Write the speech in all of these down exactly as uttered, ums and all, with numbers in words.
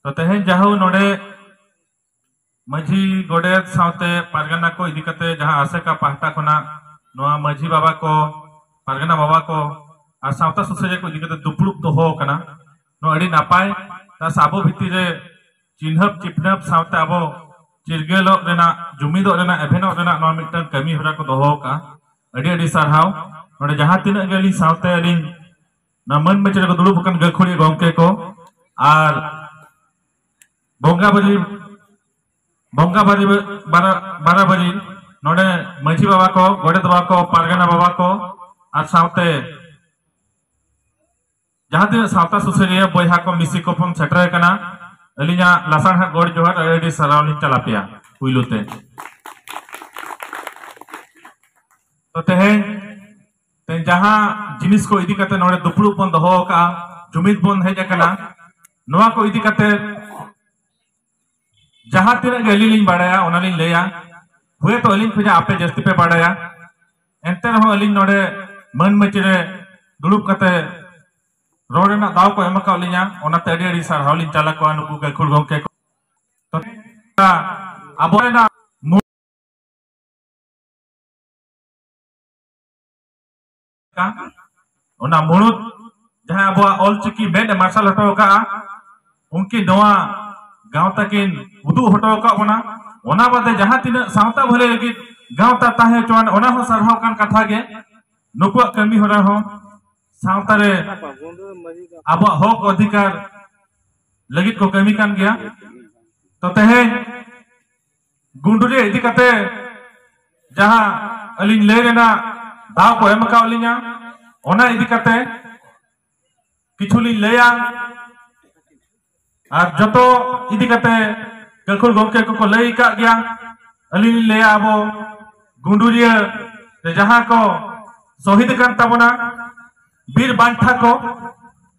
ᱛᱚ ᱛᱮᱦᱮᱧ ᱡᱟᱦᱳ ᱱᱚᱰᱮ ᱢᱟᱹᱡᱷᱤ ᱜᱚᱰᱮᱛ ᱥᱟᱶᱛᱮ ᱯᱟᱨᱜᱟᱱᱟ ᱠᱚ ᱤᱫᱤ ᱠᱟᱛᱮ ᱡᱟᱦᱟᱸ ᱟᱥᱮᱠᱟ ᱯᱟᱦᱴᱟ ᱠᱷᱚᱱᱟᱜ ᱱᱚᱣᱟ ᱢᱟᱹᱡᱷᱤ ᱵᱟᱵᱟ ᱠᱚ, ᱯᱟᱨᱜᱟᱱᱟ ᱵᱟᱵᱟ ᱠᱚ ᱟᱨ ᱥᱟᱶᱛᱟ ᱥᱩᱥᱟᱹᱨᱤᱭᱟᱹ ᱠᱚ ᱤᱫᱤ ᱠᱟᱛᱮ ᱫᱩᱯᱲᱩᱵ ᱫᱚᱦᱚ ᱟᱠᱟᱱᱟ, ᱱᱚᱣᱟ ᱟᱹᱰᱤ ᱱᱟᱯᱟᱭ᱾ ᱪᱮᱫᱟᱜ ᱥᱮ ᱟᱵᱚ ᱵᱷᱤᱛᱤᱨ ᱨᱮ ᱪᱤᱱᱦᱟᱹᱯ ᱪᱤᱯᱱᱟᱹᱯ ᱥᱟᱶᱛᱮ ᱟᱵᱚ ᱪᱤᱨᱜᱟᱹᱞᱚᱜ ᱨᱮᱱᱟᱜ, ᱡᱩᱢᱤᱫᱚᱜ ᱨᱮᱱᱟᱜ, ᱮᱵᱷᱮᱱᱚᱜ ᱨᱮᱱᱟᱜ ᱱᱚᱣᱟ ᱢᱤᱫᱴᱟᱝ ᱠᱟᱹᱢᱤ ᱦᱚᱨᱟ ᱠᱚ ᱫᱚᱦᱚ ᱟᱠᱟᱫᱼᱟ᱾ ᱟᱹᱰᱤ ᱟᱹᱰᱤ ᱥᱟᱨᱦᱟᱣ᱾ ᱱᱚᱰᱮ ᱡᱟᱦᱟᱸ ᱛᱤᱱᱟᱹᱜ ᱜᱮ ᱟᱹᱞᱤᱧ ᱥᱟᱶᱛᱮ ᱟᱹᱞᱤᱧ ᱱᱚᱣᱟ ᱢᱟᱹᱱ ᱢᱟᱹᱪᱤ ᱨᱮᱠᱚ ᱫᱩᱲᱩᱵ ᱟᱠᱟᱱ ᱜᱟᱹᱠᱷᱩᱲᱤᱭᱟᱹ ᱜᱚᱢᱠᱮ ᱠᱚ ᱟᱨ ᱵᱚᱸᱜᱟ ᱵᱟᱹᱨᱤ, ᱵᱚᱸᱜᱟ ᱵᱟᱹᱨᱤ ᱵᱟᱨᱟ-, ᱵᱟᱨᱟᱵᱟᱹᱨᱤ ᱱᱚᱰᱮ ᱢᱟᱹᱡᱷᱤ ᱵᱟᱵᱟ ᱠᱚ, ᱜᱚᱰᱮᱛ ᱵᱟᱵᱟ ᱠᱚ, ᱯᱟᱨᱜᱟᱱᱟ ᱵᱟᱵᱟ ᱠᱚ ᱟᱨ ᱥᱟᱶᱛᱮ ᱡᱟᱦᱟᱸ ᱛᱤᱱᱟᱹᱜ ᱥᱟᱶᱛᱟ ᱥᱩᱥᱟᱹᱨᱤᱭᱟᱹ ᱵᱚᱭᱦᱟ ᱠᱚ, ᱢᱤᱥᱤ ᱠᱚ ᱵᱚᱱ ᱥᱮᱴᱮᱨ ᱟᱠᱟᱱᱟ, ᱟᱹᱞᱤᱧᱟᱜ ᱞᱟᱥᱟᱲᱦᱮᱫ ᱜᱚᱰ ᱡᱚᱦᱟᱨ ᱟᱹᱰᱤ ᱟᱹᱰᱤ ᱥᱟᱨᱦᱟᱣ ᱞᱤᱧ ᱪᱟᱞ ᱟᱯᱮᱭᱟ ᱯᱩᱭᱞᱩ ᱛᱮ᱾ ᱛᱚ ᱛᱮᱦᱮᱧ, ᱛᱮᱦᱮᱧ ᱡᱟᱦᱟᱸ ᱡᱤᱱᱤᱥ ᱠᱚ ᱤᱫᱤ ᱠᱟᱛᱮ ᱱᱚᱰᱮ ᱫᱩᱯᱲᱩᱵ ᱵᱚᱱ ᱫᱚᱦᱚ ᱟᱠᱟᱫᱼᱟ, ᱡᱩᱢᱤᱫ ᱵᱚᱱ ᱦᱮᱡ ᱟᱠᱟᱱᱟ, ᱱᱚᱣᱟ ᱠᱚ ᱤᱫᱤ ᱠᱟᱛᱮ ᱡᱟᱦᱟᱸ ᱛᱤᱱᱟᱹᱜ ᱜᱮ ᱟᱹᱞᱤᱧ ᱞᱤᱧ ᱵᱟᱲᱟᱭᱟ ᱚᱱᱟ ᱞᱤᱧ ᱞᱟᱹᱭᱟ᱾ ᱦᱳᱭᱛᱳ ᱟᱹᱞᱤᱧ ᱠᱷᱚᱱᱟᱜ ᱟᱯᱮ ᱡᱟᱹᱥᱛᱤ ᱯᱮ ᱵᱟᱲᱟᱭᱟ, ᱮᱱᱛᱮ ᱨᱮᱦᱚᱸ ᱟᱹᱞᱤᱧ ᱱᱚᱰᱮ ᱢᱟᱹᱱ ᱢᱟᱹᱪᱤ ᱨᱮ ᱫᱩᱲᱩᱵ ᱠᱟᱛᱮ ᱨᱚᱲ ᱨᱮᱱᱟᱜ ᱫᱟᱣ ᱠᱚ ᱮᱢ ᱟᱠᱟᱫ ᱞᱤᱧᱟ, ᱚᱱᱟᱛᱮ ᱟᱹᱰᱤ ᱟᱹᱰᱤ ᱥᱟᱨᱦᱟᱣ ᱞᱤᱧ ᱪᱟᱞ ᱟᱠᱚᱣᱟ ᱱᱩᱠᱩ ᱜᱟᱹᱠᱷᱩᱲ ᱜᱚᱢᱠᱮ ᱠᱚ᱾ ᱛᱚ, ᱟᱵᱚ ᱨᱮᱱᱟᱜ ᱢᱩ-, ᱚᱱᱟ ᱢᱩᱬᱩᱫ ᱡᱟᱦᱟᱸᱭ ᱟᱵᱚᱣᱟᱜ ᱚᱞᱪᱤᱠᱤ ᱢᱮᱫ ᱮ ᱢᱟᱨᱥᱟᱞ ᱦᱚᱴᱚ ᱟᱠᱟᱫᱼᱟ, ᱩᱱᱠᱤᱱ ᱱᱚᱣᱟ ᱜᱟᱶᱛᱟ ᱠᱤᱱ ᱩᱫᱩᱜ ᱦᱚᱴᱚ ᱟᱠᱟᱫ ᱵᱚᱱᱟ᱾ ᱚᱱᱟ ᱵᱟᱫᱮ ᱡᱟᱦᱟᱸ ᱛᱤᱱᱟᱹᱜ ᱥᱟᱶᱛᱟ ᱵᱷᱟᱹᱞᱟᱹᱭ ᱞᱟᱹᱜᱤᱫ ᱜᱟᱶᱛᱟ ᱛᱟᱦᱮᱸ ᱦᱚᱪᱚᱣᱟᱱ, ᱚᱱᱟ ᱦᱚᱸ ᱥᱟᱨᱦᱟᱣ ᱠᱟᱱ ᱠᱟᱛᱷᱟ ᱜᱮ᱾ ᱱᱩᱠᱩᱣᱟᱜ ᱠᱟᱹᱢᱤ ᱦᱚᱨᱟ ᱦᱚᱸ ᱥᱟᱶᱛᱟ ᱨᱮ ᱟᱵᱚᱣᱟᱜ ᱦᱚᱠ ᱚᱫᱷᱤᱠᱟᱨ ᱞᱟᱹᱜᱤᱫ ᱠᱚ ᱠᱟᱹᱢᱤ ᱠᱟᱱ ᱜᱮᱭᱟ᱾ ᱛᱚ ᱛᱮᱦᱮᱧ ᱜᱩᱸᱰᱩᱨᱤᱭᱟᱹ ᱤᱫᱤ ᱠᱟᱛᱮ ᱡᱟᱦᱟᱸ ᱟᱹᱞᱤᱧ ᱞᱟᱹᱭ ᱨᱮᱱᱟᱜ ᱫᱟᱣ ᱠᱚ ᱮᱢ ᱟᱠᱟᱫ ᱞᱤᱧᱟ, ᱚᱱᱟ ᱤᱫᱤ ᱠᱟᱛᱮ ᱠᱤᱪᱷᱩ ᱞᱤᱧ ᱞᱟᱹᱭᱟ᱾ ᱟᱨ ᱡᱚᱛᱚ ᱤᱫᱤ ᱠᱟᱛᱮ ᱜᱟᱹᱠᱷᱩᱲ ᱜᱚᱢᱠᱮ ᱠᱚᱠᱚ ᱞᱟᱹᱭ ᱟᱠᱟᱫ ᱜᱮᱭᱟ᱾ ᱟᱹᱞᱤᱧ ᱞᱤᱧ ᱞᱟᱹᱭᱟ, ᱟᱵᱚ ᱜᱩᱸᱰᱩᱨᱤᱭᱟᱹ ᱨᱮ ᱡᱟᱦᱟᱸ ᱠᱚ ᱥᱚᱦᱤᱫ ᱟᱠᱟᱱ ᱛᱟᱵᱚᱱᱟ ᱵᱤᱨ ᱵᱟᱱᱴᱟ ᱠᱚ,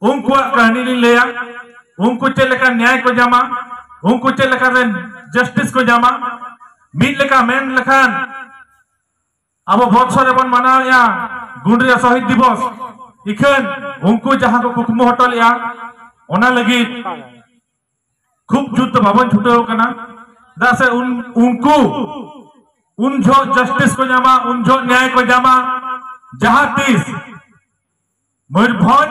ᱩᱱᱠᱩᱣᱟᱜ ᱠᱟᱹᱦᱱᱤ ᱞᱤᱧ ᱞᱟᱹᱭᱟ᱾ ᱩᱱᱠᱩ ᱪᱮᱫ ᱞᱮᱠᱟ ᱱᱮᱭᱟᱭ ᱠᱚ ᱧᱟᱢᱟ, ᱩᱱᱠᱩ ᱪᱮᱫ ᱞᱮᱠᱟ ᱨᱮ ᱡᱟᱥᱴᱤᱥ ᱠᱚ ᱧᱟᱢᱟ᱾ ᱢᱤᱫ ᱞᱮᱠᱟ ᱢᱮᱱ ᱞᱮᱠᱷᱟᱱ ᱟᱵᱚ ᱵᱚᱨᱥᱚ ᱨᱮᱵᱚᱱ ᱢᱟᱱᱟᱣᱮᱫᱼᱟ ᱜᱩᱸᱰᱨᱤᱭᱟ ᱥᱚᱦᱤᱫ ᱫᱤᱵᱚᱥ᱾ ᱤᱠᱷᱟᱹᱱ ᱩᱱᱠᱩ ᱡᱟᱦᱟᱸ ᱠᱚ ᱠᱩᱠᱢᱩ ᱦᱚᱴᱚ ᱞᱮᱫᱼᱟ, ᱚᱱᱟ ᱞᱟᱹᱜᱤᱫ ᱠᱷᱩᱵ ᱡᱩᱛ ᱫᱚ ᱵᱟᱵᱚᱱ ᱪᱷᱩᱴᱟᱹᱣ ᱠᱟᱱᱟ᱾ ᱪᱮᱫᱟᱜ ᱥᱮ ᱩᱱ, ᱩᱱᱠᱩ ᱩᱱ ᱡᱚᱦᱚᱜ ᱡᱟᱥᱴᱤᱥ ᱠᱚ ᱧᱟᱢᱟ, ᱩᱱ ᱡᱚᱦᱚᱜ ᱧᱟᱭ ᱠᱚ ᱧᱟᱢᱟ, ᱡᱟᱦᱟᱸ ᱛᱤᱥ ᱢᱚᱭᱩᱨᱵᱷᱚᱸᱡᱽ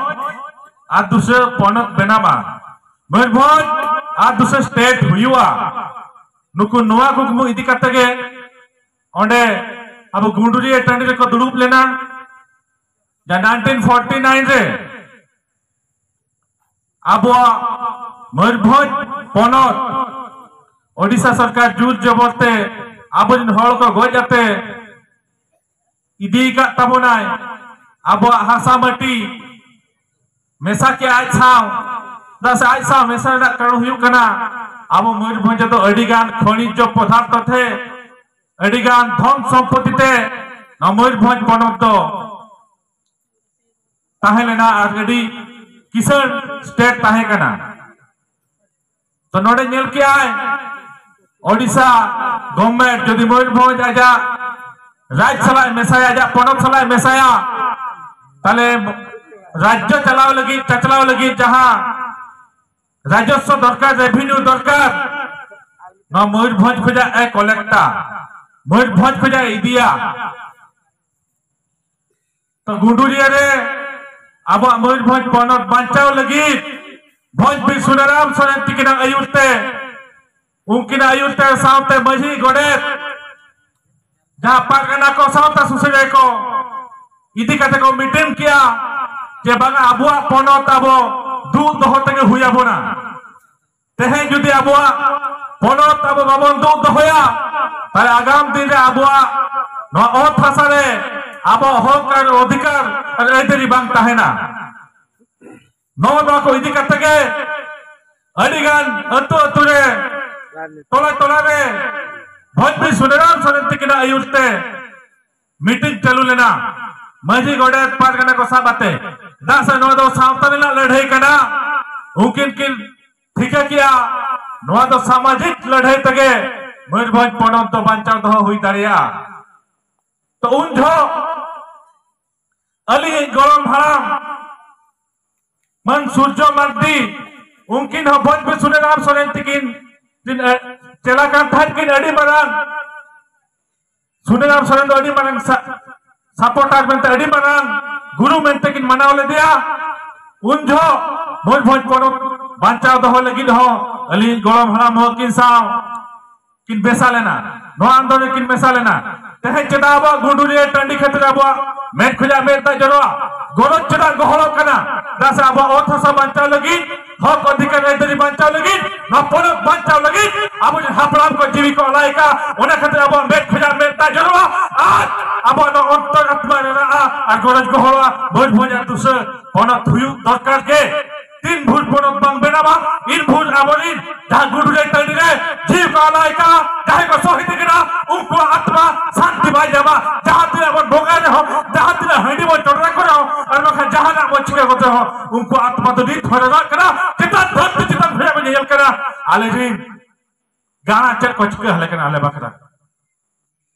ᱟᱨ ᱫᱩᱥᱨᱟᱹ ᱯᱚᱱᱚᱛ ᱵᱮᱱᱟᱣᱟ, ᱢᱚᱭᱩᱨᱵᱷᱚᱸᱡᱽ ᱟᱨ ᱫᱩᱥᱨᱟᱹ ᱥᱴᱮᱴ ᱦᱩᱭᱩᱜᱼᱟ᱾ ᱱᱩᱠᱩ ᱱᱚᱣᱟ ᱠᱩᱠᱢᱩ ᱤᱫᱤ ᱠᱟᱛᱮ ᱜᱮ ᱚᱸᱰᱮ ᱟᱵᱚ ᱜᱩᱸᱰᱩᱨᱤᱭᱟᱹ ᱴᱟᱺᱰᱤ ᱨᱮᱠᱚ ᱫᱩᱲᱩᱵ ᱞᱮᱱᱟ᱾ ᱡᱟ ᱱᱟᱭᱤᱱᱴᱤᱱ ᱯᱷᱳᱨᱴᱤ ᱱᱟᱭᱤᱱ ᱨᱮ ᱟᱵᱚᱣᱟᱜ ᱢᱚᱭᱩᱨᱵᱷᱚᱸᱡᱽ ᱯᱚᱱᱚᱛ ᱳᱰᱤᱥᱟ ᱥᱚᱨᱠᱟᱨ ᱡᱳᱨ ᱡᱚᱵᱚᱨ ᱛᱮ ᱟᱵᱚᱨᱮᱱ ᱦᱚᱲ ᱠᱚ ᱜᱚᱡ ᱟᱛᱮ ᱤᱫᱤ ᱟᱠᱟᱫ ᱛᱟᱵᱚᱱᱟᱭ ᱟᱵᱚᱣᱟᱜ ᱦᱟᱥᱟ ᱢᱟᱹᱴᱤ ᱢᱮᱥᱟ ᱠᱮᱜᱼᱟ ᱟᱡ ᱥᱟᱶ᱾ ᱪᱮᱫᱟᱜ ᱥᱮ ᱟᱡ ᱥᱟᱶ ᱢᱮᱥᱟ ᱨᱮᱱᱟᱜ ᱠᱟᱨᱚᱱ ᱦᱩᱭᱩᱜ ᱠᱟᱱᱟ, ᱟᱵᱚ ᱢᱚᱭᱩᱨᱵᱷᱚᱸᱡᱽ ᱨᱮᱫᱚ ᱟᱹᱰᱤ ᱜᱟᱱ ᱠᱷᱚᱱᱤᱡᱽ ᱯᱚᱫᱟᱨᱛᱷᱚ ᱛᱮ, ᱟᱹᱰᱤ ᱜᱟᱱ ᱫᱷᱚᱱ ᱥᱚᱢᱯᱚᱛᱤ ᱛᱮ ᱱᱚᱣᱟ ᱢᱚᱭᱩᱨᱵᱷᱚᱸᱡᱽ ᱯᱚᱱᱚᱛ ᱫᱚ ᱛᱟᱦᱮᱸ ᱞᱮᱱᱟ ᱟᱨ ᱟᱹᱰᱤ ᱠᱤᱥᱟᱹᱬ ᱥᱴᱮᱴ ᱛᱟᱦᱮᱸ ᱠᱟᱱᱟ᱾ ᱛᱚ ᱱᱚᱰᱮ ᱧᱮᱞ ᱠᱮᱜᱼᱟᱭ, ᱳᱰᱤᱥᱟ ᱜᱚᱵᱷᱢᱮᱱᱴ ᱡᱩᱫᱤ ᱢᱚᱭᱩᱨᱵᱷᱚᱸᱡᱽ ᱟᱡᱟᱜ ᱨᱟᱡᱽ ᱥᱟᱞᱟᱜ ᱮ ᱢᱮᱥᱟᱭᱟ, ᱟᱡᱟᱜ ᱯᱚᱱᱚᱛ ᱥᱟᱞᱟᱜ ᱮ ᱢᱮᱥᱟᱭᱟ, ᱛᱟᱦᱞᱮ ᱨᱟᱡᱽᱡᱚ ᱪᱟᱞᱟᱣ ᱞᱟᱹᱜᱤᱫ, ᱪᱟᱪᱞᱟᱣ ᱞᱟᱹᱜᱤᱫ ᱡᱟᱦᱟᱸ ᱨᱟᱡᱚᱥᱥᱚ ᱫᱚᱨᱠᱟᱨ, ᱨᱮᱵᱷᱤᱱᱤᱭᱩ ᱫᱚᱨᱠᱟᱨ, ᱱᱚᱣᱟ ᱢᱚᱭᱩᱨᱵᱷᱚᱸᱡᱽ ᱠᱷᱚᱱᱟᱜ ᱮ ᱠᱚᱞᱮᱠᱴᱟ, ᱢᱚᱭᱩᱨᱵᱷᱚᱸᱡᱽ ᱠᱷᱚᱱᱟᱜ ᱮ ᱤᱫᱤᱭᱟ᱾ ᱛᱚ ᱜᱩᱸᱰᱩᱨᱤᱭᱟᱹ ᱨᱮ ᱟᱵᱚᱣᱟᱜ ᱢᱚᱭᱩᱨᱵᱷᱚᱸᱡᱽ ᱯᱚᱱᱚᱛ ᱵᱟᱧᱪᱟᱣ ᱞᱟᱹᱜᱤᱫ ᱵᱷᱚᱸᱡᱽ ᱵᱤᱨ ᱥᱩᱱᱟᱨᱟᱢ ᱥᱚᱨᱮᱱ ᱛᱤᱠᱤᱱᱟᱜ ᱟᱹᱭᱩᱨ ᱛᱮ, ᱩᱱᱠᱤᱱᱟᱜ ᱟᱹᱭᱩᱨ ᱛᱮ ᱥᱟᱶᱛᱮ ᱢᱟᱹᱡᱷᱤ ᱜᱚᱰᱮᱛ ᱡᱟᱦᱟᱸ ᱯᱟᱨᱜᱟᱱᱟ ᱠᱚ ᱥᱟᱶᱛᱟ ᱥᱩᱥᱟᱹᱨᱤᱭᱟᱹ ᱠᱚ ᱤᱫᱤ ᱠᱟᱛᱮ ᱠᱚ ᱢᱤᱴᱤᱝ ᱠᱮᱜᱼᱟ ᱡᱮ ᱵᱟᱝᱟ, ᱟᱵᱚᱣᱟᱜ ᱯᱚᱱᱚᱛ ᱟᱵᱚ ᱫᱩᱜ ᱫᱚᱦᱚ ᱛᱮᱜᱮ ᱦᱩᱭ ᱟᱵᱚᱱᱟ᱾ ᱛᱮᱦᱮᱧ ᱡᱩᱫᱤ ᱟᱵᱚᱣᱟᱜ ᱯᱚᱱᱚᱛ ᱟᱵᱚ ᱵᱟᱵᱚᱱ ᱫᱩᱜ ᱫᱚᱦᱚᱭᱟ, ᱛᱟᱦᱞᱮ ᱟᱜᱟᱢ ᱫᱤᱱ ᱨᱮ ᱟᱵᱚᱣᱟᱜ ᱱᱚᱣᱟ ᱚᱛ ᱦᱟᱥᱟ ᱨᱮ ᱟᱵᱚᱣᱟᱜ ᱦᱚᱠ ᱟᱨ ᱚᱫᱷᱤᱠᱟᱨ ᱟᱨ ᱟᱹᱭᱫᱟᱹᱨᱤ ᱵᱟᱝ ᱛᱟᱦᱮᱱᱟ᱾ ᱱᱚᱜᱼᱚ ᱱᱚᱣᱟ ᱠᱚ ᱤᱫᱤ ᱠᱟᱛᱮ ᱜᱮ ᱟᱹᱰᱤ ᱜᱟᱱ ᱟᱹᱛᱩ ᱟᱹᱛᱩ ᱨᱮ, ᱴᱚᱞᱟ ᱴᱚᱞᱟ ᱨᱮ ᱵᱷᱚᱸᱡᱽ ᱵᱤᱨ ᱥᱩᱱᱟᱨᱟᱢ ᱥᱚᱨᱮᱱ ᱛᱤᱠᱤᱱᱟᱜ ᱟᱹᱭᱩᱨ ᱛᱮ ᱢᱤᱴᱤᱝ ᱪᱟᱹᱞᱩ ᱞᱮᱱᱟ᱾ ᱢᱟᱹᱡᱷᱤ, ᱜᱚᱰᱮᱛ, ᱯᱟᱨᱜᱟᱱᱟ ᱠᱚ ᱥᱟᱵ ᱟᱛᱮ᱾ ᱪᱮᱫᱟᱜ ᱥᱮ ᱱᱚᱣᱟ ᱫᱚ ᱥᱟᱶᱛᱟ ᱨᱮᱱᱟᱜ ᱞᱟᱹᱲᱦᱟᱹᱭ ᱠᱟᱱᱟ᱾ ᱩᱱᱠᱤᱱ ᱠᱤᱱ ᱴᱷᱤᱠᱟᱹ ᱠᱮᱜᱼᱟ, ᱱᱚᱣᱟ ᱫᱚ ᱥᱟᱢᱟᱡᱤᱠ ᱞᱟᱹᱲᱦᱟᱹᱭ ᱛᱮᱜᱮ ᱢᱚᱭᱩᱨᱵᱷᱚᱸᱡᱽ ᱯᱚᱱᱚᱛ ᱫᱚ ᱵᱟᱧᱪᱟᱣ ᱫᱚᱦᱚ ᱦᱩᱭ ᱫᱟᱲᱮᱭᱟᱜᱼᱟ᱾ ᱛᱚ ᱩᱱ ᱡᱚᱦᱚᱜ ᱟᱹᱞᱤᱧᱤᱡ ᱜᱚᱲᱚᱢ ᱦᱟᱲᱟᱢ ᱢᱟᱱ ᱥᱩᱨᱡᱚ ᱢᱟᱨᱰᱤ ᱩᱱᱠᱤᱱ ᱦᱚᱸ ᱵᱷᱚᱸᱡᱽ ᱵᱤᱨ ᱥᱩᱱᱮᱨᱟᱢ ᱥᱚᱨᱮᱱ ᱛᱤᱠᱤᱱ ᱠᱤᱱ, ᱮ, ᱪᱮᱞᱟ ᱠᱟᱱ ᱛᱟᱦᱮᱸᱫ ᱠᱤᱱ᱾ ᱟᱹᱰᱤ ᱢᱟᱨᱟᱝ ᱥᱩᱱᱮᱨᱟᱢ ᱥᱚᱨᱮᱱ ᱫᱚ ᱟᱹᱰᱤ ᱢᱟᱨᱟᱝ ᱥᱟ-, supporter ᱢᱮᱱᱛᱮ ᱟᱹᱰᱤ ᱢᱟᱨᱟᱝ ᱜᱩᱨᱩ ᱢᱮᱱᱛᱮ ᱠᱤᱱ ᱢᱟᱱᱟᱣ ᱞᱮᱫᱮᱭᱟ᱾ ᱩᱱ ᱡᱚᱦᱚᱜ ᱢᱚᱭᱩᱨᱵᱷᱚᱸᱡᱽ ᱯᱚᱱᱚᱛ ᱵᱟᱧᱪᱟᱣ ᱫᱚᱦᱚ ᱞᱟᱹᱜᱤᱫ ᱦᱚᱸ ᱟᱹᱞᱤᱧ ᱜᱚᱲᱚᱢ ᱦᱟᱲᱟᱢ ᱦᱚᱸ ᱠᱤᱱ ᱥᱟᱶ ᱠᱤᱱ ᱢᱮᱥᱟ ᱞᱮᱱᱟ, ᱱᱚᱣᱟ ᱟᱱᱫᱳᱞᱚᱱ ᱨᱮ ᱠᱤᱱ ᱢᱮᱥᱟ ᱞᱮᱱᱟ᱾ ᱛᱮᱦᱮᱧ ᱪᱮᱫᱟᱜ ᱟᱵᱚᱣᱟᱜ ᱜᱩᱰᱩᱨᱤᱭᱟᱹ ᱴᱟᱺᱰᱤ ᱠᱷᱟᱹᱛᱤᱨ ᱟᱵᱚᱣᱟᱜ ᱢᱮᱫ ᱠᱷᱚᱱᱟᱜ ᱢᱮᱫ ᱫᱟᱜ ᱡᱚᱨᱚᱜᱼᱟ? ᱜᱚᱨᱚᱡᱽ ᱪᱮᱫᱟᱜ ᱜᱚᱦᱚᱲᱚᱜ ᱠᱟᱱᱟ? ᱪᱮᱫᱟᱜ ᱥᱮ ᱟᱵᱚᱣᱟᱜ ᱚᱛ ᱦᱟᱥᱟ ᱵᱟᱧᱪᱟᱣ ᱞᱟᱹᱜᱤᱫ, ᱦᱚᱠ ᱚᱫᱷᱤᱠᱟᱨ ᱟᱹᱭᱫᱟᱹᱨᱤ ᱵᱟᱧᱪᱟᱣ ᱞᱟᱹᱜᱤᱫ, ᱱᱚᱣᱟ ᱯᱚᱱᱚᱛ ᱵᱟᱧᱪᱟᱣ ᱞᱟᱹᱜᱤᱫ ᱟᱵᱚ ᱨᱮᱱ ᱦᱟᱯᱲᱟᱢ ᱠᱚ ᱡᱤᱣᱤ ᱠᱚ ᱟᱞᱟᱭ ᱟᱠᱟᱫ, ᱚᱱᱟ ᱠᱷᱟᱹᱛᱤᱨ ᱟᱵᱚᱣᱟᱜ ᱢᱮᱫ ᱠᱷᱚᱱᱟᱜ ᱢᱮᱫ ᱫᱟᱜ ᱡᱚᱨᱚᱜᱼᱟ ᱟᱨ ᱟᱵᱚᱣᱟᱜ ᱱᱚᱣᱟ ᱚᱱᱛᱚᱨ ᱟᱛᱢᱟ ᱨᱮ ᱨᱟᱜᱼᱟ ᱟᱨ ᱜᱚᱨᱚᱡᱽ ᱜᱚᱦᱚᱲᱚᱜᱼᱟ᱾ ᱢᱚᱭᱩᱨᱵᱷᱚᱸᱡᱽ ᱟᱨ ᱫᱩᱥᱟᱹ ᱯᱚᱱᱚᱛ ᱦᱩᱭᱩᱜ ᱫᱚᱨᱠᱟᱨ ᱜᱮ᱾ ᱛᱤᱱ ᱵᱷᱳᱨ ᱯᱚᱱᱚᱛ ᱵᱟᱝ ᱵᱮᱱᱟᱣᱟ, ᱤᱱ ᱵᱷᱳᱨ ᱟᱵᱚᱨᱤᱱ ᱡᱟᱦᱟᱸ ᱜᱩᱰᱩᱨᱤᱭᱟᱹ ᱴᱟᱺᱰᱤ ᱨᱮ ᱡᱤᱣᱤ ᱠᱚ ᱟᱞᱟᱭ ᱠᱟᱜᱼᱟ, ᱡᱟᱦᱟᱸᱭ ᱠᱚ ᱥᱚᱦᱤᱫ ᱠᱟᱱᱟ, ᱩᱱᱠᱩᱣᱟᱜ ᱟᱛᱢᱟ ᱥᱟᱱᱛᱤ ᱵᱟᱭ ᱧᱟᱢᱟ᱾ ᱡᱟᱦᱟᱸ ᱛᱤᱱᱟᱹᱜ ᱵᱚᱱ ᱵᱚᱸᱜᱟᱭ ᱨᱮᱦᱚᱸ, ᱡᱟᱦᱟᱸ ᱛᱤᱱᱟᱹᱜ ᱦᱟᱺᱰᱤ ᱵᱚᱱ ᱪᱚᱰᱚᱨ ᱟᱠᱚ ᱨᱮᱦᱚᱸ, ᱟᱨ ᱵᱟᱝᱠᱷᱟᱱ ᱡᱟᱦᱟᱱᱟᱜ ᱵᱚᱱ ᱪᱤᱠᱟᱹ ᱠᱚᱛᱮ ᱦᱚᱸ, ᱩᱱᱠᱩᱣᱟᱜ ᱟᱛᱢᱟ ᱫᱚ ᱱᱤᱛ ᱦᱚᱸ ᱨᱟᱨᱟᱜ ᱠᱟᱱᱟ, ᱪᱮᱛᱟᱱ ᱫᱷᱟᱹᱨᱛᱤ ᱪᱮᱛᱟᱱ ᱠᱷᱚᱱᱟᱜ ᱵᱚᱱ ᱧᱮᱧᱮᱞ ᱠᱟᱱᱟ᱾ ᱟᱞᱮ ᱨᱤᱱ ᱜᱟᱬᱟ ᱪᱮᱫ ᱠᱚ ᱪᱤᱠᱟᱹ ᱟᱞᱮ ᱠᱟᱱᱟ ᱟᱞᱮ ᱵᱟᱠᱷᱨᱟ?